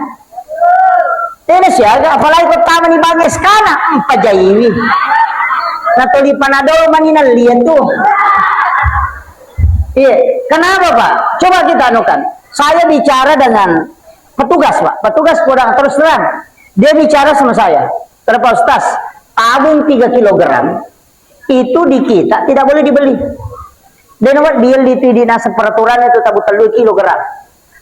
De na siaga, apalagi ko tamani bank S K na, mpajaiwi. Na toli panadol mani nallia tu. Iya, kenapa, Pak? Coba kita anukan. Saya bicara dengan petugas, Pak. Petugas kurang terus terang. Dia bicara sama saya. Kata, "Pak Ustaz, tabung tiga kilogram itu di kita tidak boleh dibeli." De na wedding itu di nasa peraturan itu tabung tellu kilogram.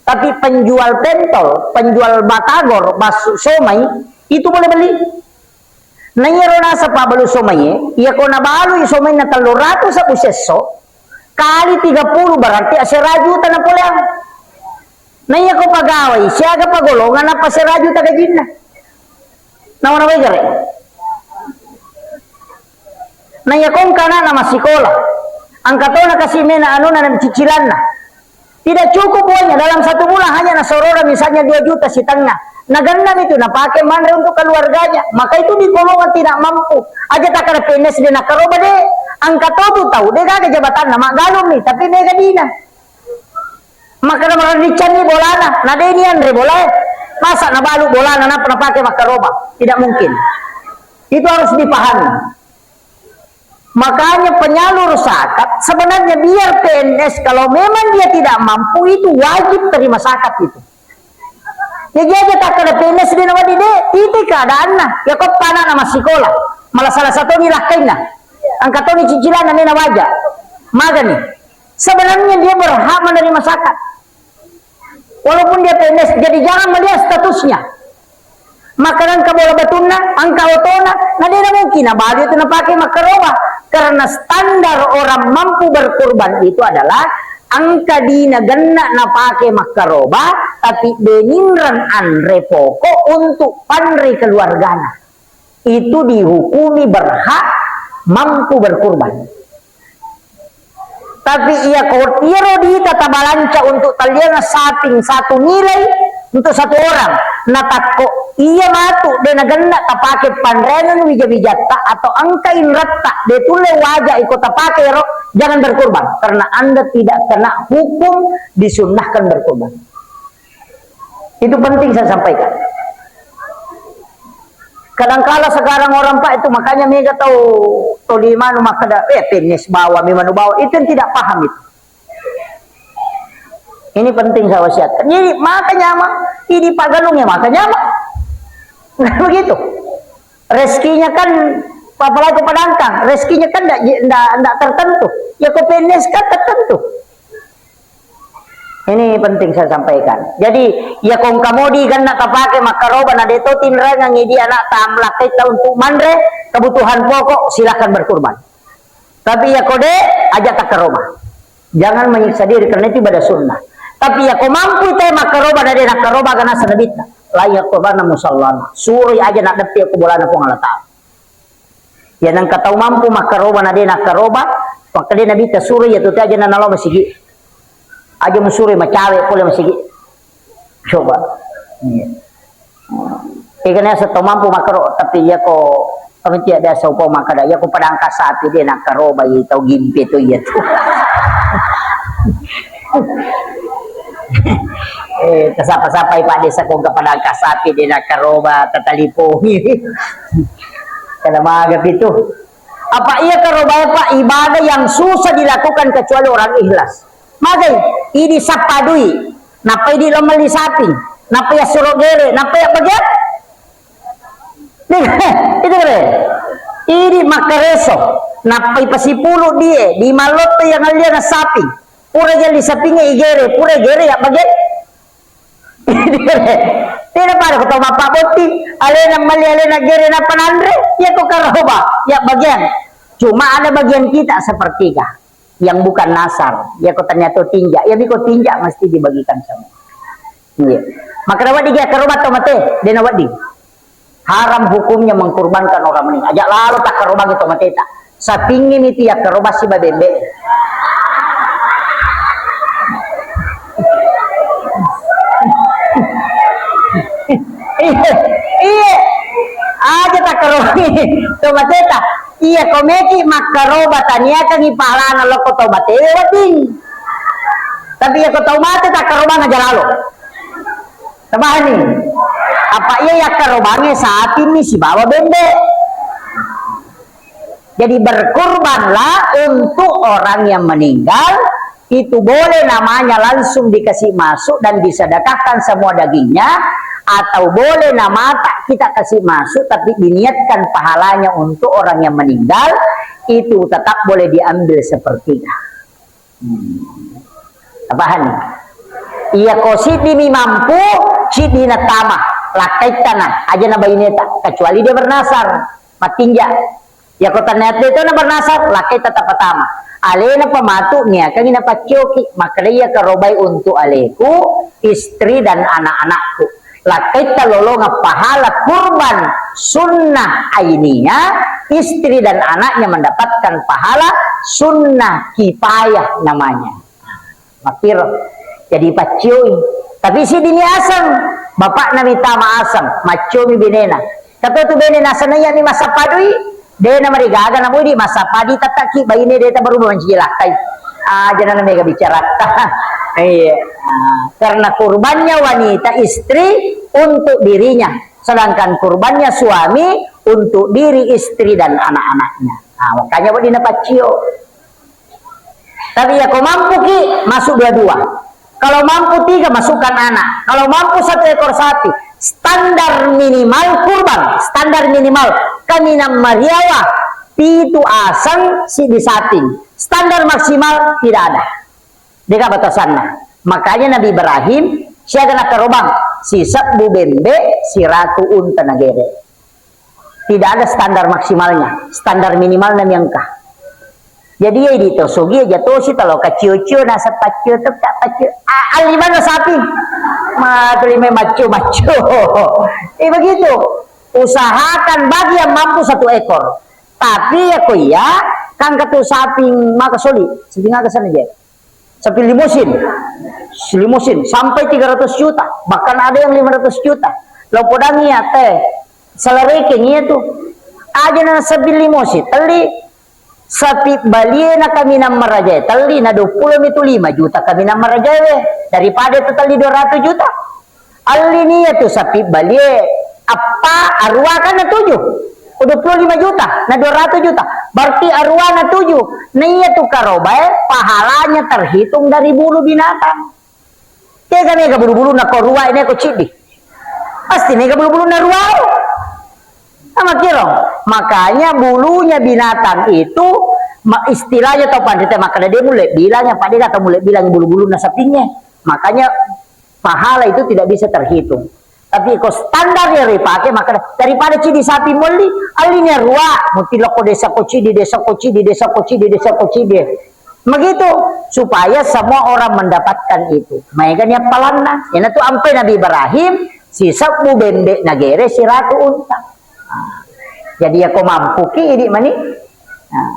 Tapi penjual pentol, penjual batagor, basu somai, itu boleh beli. Na iyaro nasaba balu somaie, iya ko nabalui somainna tellu ratu sebbu sesso, kali tiga puluh berarti asera juta napoleang. Na iya ko pagawai, siaga pagolongan nappa asera juta gajinna. Nawa nawai gare. Na iya ko engka anakna massikola, engka tona kasi mena anuna na cicilanna. Tidak cukup uangnya, dalam satu bulan hanya nasorora misalnya dua juta setengah. Nagennami itu napake manre untuk keluarganya. Maka itu di golongan tidak mampu. Aja takkada P N S de nakkaroba de, engka to tu tau, de gaga jabatanna, maggalung ni, tapi mega dina. Makkada marriccanni bolana, na de ni anre bolae. Masa nabalu bolana, napa napake makkaroba? Tidak mungkin. Itu harus dipahami. Makanya penyalur zakat sebenarnya biar P N S kalau memang dia tidak mampu itu wajib terima zakat itu. Jadi aja takkada P N S de nawedding de, itu keadaanna. Ya ko anakna massikola, malah salah satu ni lakkainna. Engka toni cicilanna mena waja. Magani. Sebenarnya dia berhak menerima zakat. Walaupun dia P N S, jadi jangan melihat statusnya. Makkada engka bola batunna, engka otona, na de na mungkin nabalu itu napake makkaroba. Karena standar orang mampu berkurban itu adalah engka dina genna napake makkaroba, tapi de ninreng anre pokok untuk panre keluargana. Itu dihukumi berhak mampu berkurban. Tapi iya ko iyaro diita tabalanca untuk tallianna saping satu nilai untuk satu orang, natakko iya matu de nagenna tapake panreangeng wija-wijatta atau engka inretta, de tulle waja iko tapake ero, jangan berkurban karena Anda tidak kena hukum disunnahkan berkurban. Itu penting saya sampaikan. Kadangkala sekarang orang, Pak, itu makanya mega tau toli manu makkada, eh, P N S bawa, memang bawa. Itu yang tidak paham itu. Ini penting saya wasiatkan. Jadi, maka nyameng, ini pagalung ya maka nyameng. Begitu. Rezekinya kan, apalagi padangkang, rezekinya kan ndak, ndak, ndak tertentu. Ya, ko P N S kan tertentu. Ini penting saya sampaikan. Jadi, ya, ko engka modi ganna tapake makkaroba na de to tinrangangi di anak ta, lakkaita untuk manre kebutuhan pokok, silakan berkurban. Tapi ya ko de, aja takkaroba. Jangan menyiksa diri karena itu ibadah sunnah. Tapi ya ko mampu te makkaroba na de nakkaroba, karena sanabitta, la yaqrabanna musallana. Suroi aja naddeppe ko bolana Puang Allah Taala. Ya, nengka tau mampu makkaroba na de nakkaroba, makkeda Nabitta suroi ya tu te aja na nalo masigi. Aja musuroi macawe pole masigi. Coba. Iya. Ega nasa tau mampu makkaro, tapi iya ko kami tidak biasa upa makkeda, iya ko padangka sapi de nakkaroba, iya tau gimpe tu iya tu. Eh, tasapa-sapai Pak Desa ko engka padangka sapi de nakkaroba, tatalipongi. Kada maga pitu. Apa iya karobae, Pak, ibadah yang susah dilakukan kecuali orang ikhlas. Magai, idi sappa dui, nappa idi lo melli sapi, nappa iya suro gere, nappa iya bagian. Itu kere. Idi makkareso, nappa ipasipulu die, di malotto yang alliana sapi. Pura jalli sapinge igere, pura igere ya bagian. Tidak pada ko tau mappabotti, alena melli, alena gere, nappa nanre, iya ko karoba, ya bagian. Cuma ada bagian kita sepertiga yang bukan nasar. Ya ko ternyata tinja, ya biko tinja mesti dibagikan semua. Iya. Maka wedding ya karoba tau mate, dena wedding. Haram hukumnya mengkurbankan orang meninggal. Aja lalo takkarobangi to mateta. Sapingi mi tu yakkaroba siba bembe. Iya, iya. Aja takkarobangi to mateta. Iya, ko meki makkaroba taniakangi pahalana lokko to matewe wedding. Tapi iya ko tau mate takkarobang aja lalo. Tabahani. Apa iya yakkarobange sapimi sibawa bembe. Jadi berkurbanlah untuk orang yang meninggal, itu boleh namanya langsung dikasih masuk dan disedekahkan semua dagingnya, atau boleh namata kita kasih masuk tapi diniatkan pahalanya untuk orang yang meninggal, itu tetap boleh diambil sepertiga. Hmm. Pahani? Iya ko siddimi mampu, siddina tama, lakkaittana, aja na baineta, kecuali dia bernasar, mattinja. Iya ko tannia itu na bernasar, lakkaitta tapatama. Alena pamatu niakangi napaccioki, makkeda iya karobai untuk aleku, istri dan anak-anakku. Lakkaitta lolongeng pahala kurban sunnah ainiyah, istri dan anaknya mendapatkan pahala sunnah kifayah namanya. Makkiro. Jadi paccioi. Tapi siddimi aseng, bapakna mitama aseng, macciomi benena. Katotu bene naseng iya mi massappa dui, de namarigaga namudi massappa di tattaki baine de tabaru manci lakkai. Ah, jangan mega bicaratta. Iya. Ah, karena kurbannya wanita istri untuk dirinya, sedangkan kurbannya suami untuk diri istri dan anak-anaknya. Nah, makanya wedding napaccio. Tapi ya, kalau mampu ki, masuk dua-dua. Kalau mampu tiga, masukkan anak. Kalau mampu satu ekor sapi, standar minimal kurban, standar minimal kaminang mariawa, pitu aseng, siddi saping. Standar maksimal tidak ada. Deka batasanna. Makanya Nabi Ibrahim, siaga nakarobang, sisebbu bembe, siratu unta nagere. Tidak ada standar maksimalnya, standar minimalnya mi engka. Jadi, ya, di to sugi aja tosi, talo kacio-cio, nasa pacio, tetap pacio. A-, alli mana sapi? Ma, terima macio-macio. Eh, begitu. Usahakan bagi yang mampu satu ekor. Tapi ya, ko iya, kan katu sapi maka soli, sapi ngaka sana je. Sapi limosin. Limosin sampai tiga ratus juta, bahkan ada yang lima ratus juta. Lo podangi ya teh, selarekeng iya tu. Aja na sapi limosin, telli sapi balie na kaminang marajae, telli na dua puluh mi tu lima juta kaminang marajae we. Daripada tu telli dua ratus juta. Alli ni iya tu sapi balie eppa, arua kan na tujuh. Dua puluh lima juta, na dua ratus juta. Berarti arua na tujuh. Na iya tu karobae pahalanya terhitung dari bulu binatang. Tega mega bulu-bulunna ko ruwa ini ko ciddi. Pasti mega bulu-bulunna ruwa. Sama kiro. Makanya bulunya binatang itu ma-, istilahnya tau panrita makkeda de mulle bilang apa de kata mulle bilang bulu-bulunna sapingnge. Makanya pahala itu tidak bisa terhitung. Tapi ko standar yang dipakai, maka daripada cidi sapi molli, allinya ruwa, mutilokko desa ko cidi, desa ko cidi, desa ko cidi, desa ko cidi. Begitu, supaya semua orang mendapatkan itu. Maega ni appalanna. Ina tu ampai Nabi Ibrahim, sisebbu bembe nagere siratu unta. Nah, jadi ya ko mampuki idi mani. Nah,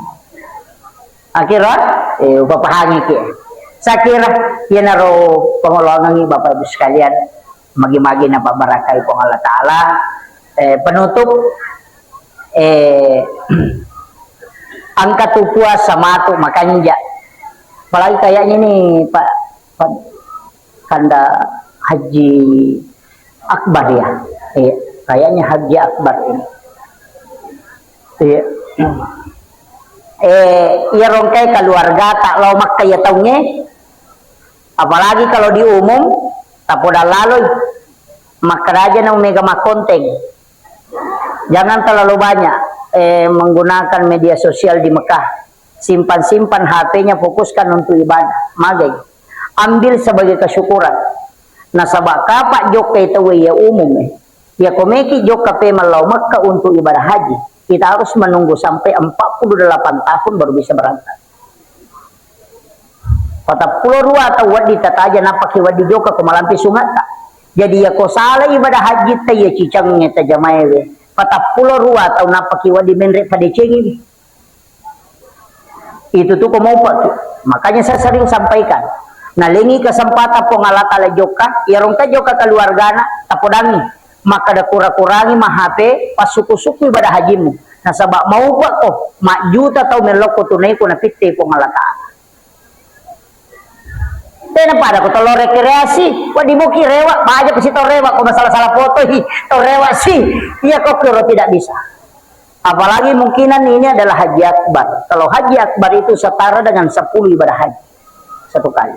akhirnya, eh, upapahangi ki. Saya kira, yenaro pengolongan Bapak Ibu sekalian, magi-magi napabbarakai Puang Allah Ta'ala. Eh, penutup, eh, angka tu puasa matu makanja. Apalagi kayaknya nih, Pak, Pak Kanda Haji Akbar ya. Iya, kayaknya Haji Akbar ini. Iya. Eh, iya rongkai keluarga tak lo Makkah ya taunge. Apalagi kalau di umum, tak podang laloi. Makkaraja na mega makkonteng. Jangan terlalu banyak, eh, menggunakan media sosial di Mekah. Simpan-simpan H P-nya, fokuskan untuk ibadah. Magai. Ambil sebagai kesyukuran. Nasaba kapa jokka itu ya umum, eh. Ya komeki jokka pemeng lao Mekah untuk ibadah haji. Kita harus menunggu sampai empat puluh delapan tahun baru bisa berangkat. Patappulo rua tau wedding tataja nappaki wedding jokka ko malampe sungatta. Jadi, iya ko sala ibadah hajitta, iya cicengnge tajamaewe. Patappulo rua tau nappaki wedding menre padecengiwi. Itu tu ko maupaki. Makanya saya sering sampaikan, nalengi kesempatan Puang Allah Ta'ala jokka, iya rongka jokka keluargana, tapodangi. Makkada kura-kurangi ma H P, passuku-suku ibadah hajimu. Nasaba maupakko, majjuta tau mellokko tunaiko napitte Puang Allah Ta'ala. Tena pada ko tolo rekreasi, wedding moki rewa, baja pasti tau rewa, ko masalah-salah foto hi, tau rewa si. Iya ko kiro tidak bisa. Apalagi mungkinan ini adalah haji akbar. Kalau haji akbar itu setara dengan sepuluh ibadah haji satu kali.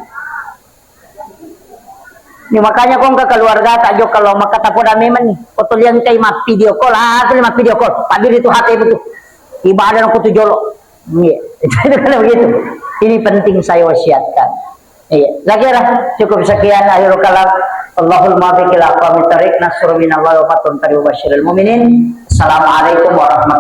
Ini makanya ko engka keluarga tak jokka lao Mekah tapoda memang ni. Foto liang kai ma video call, ah, tu ma video call. Pada itu H P itu. Ibadah aku tu jolo. Iya. Itu kan begitu. Ini penting saya wasiatkan. Iya. Saya kira cukup sekian akhirul kalam. Allahul muwaffiq ila aqwamit thariq. Nasrun minallahi wa fathun qarib wa basyiril mu'minin. Assalamualaikum warahmatullahi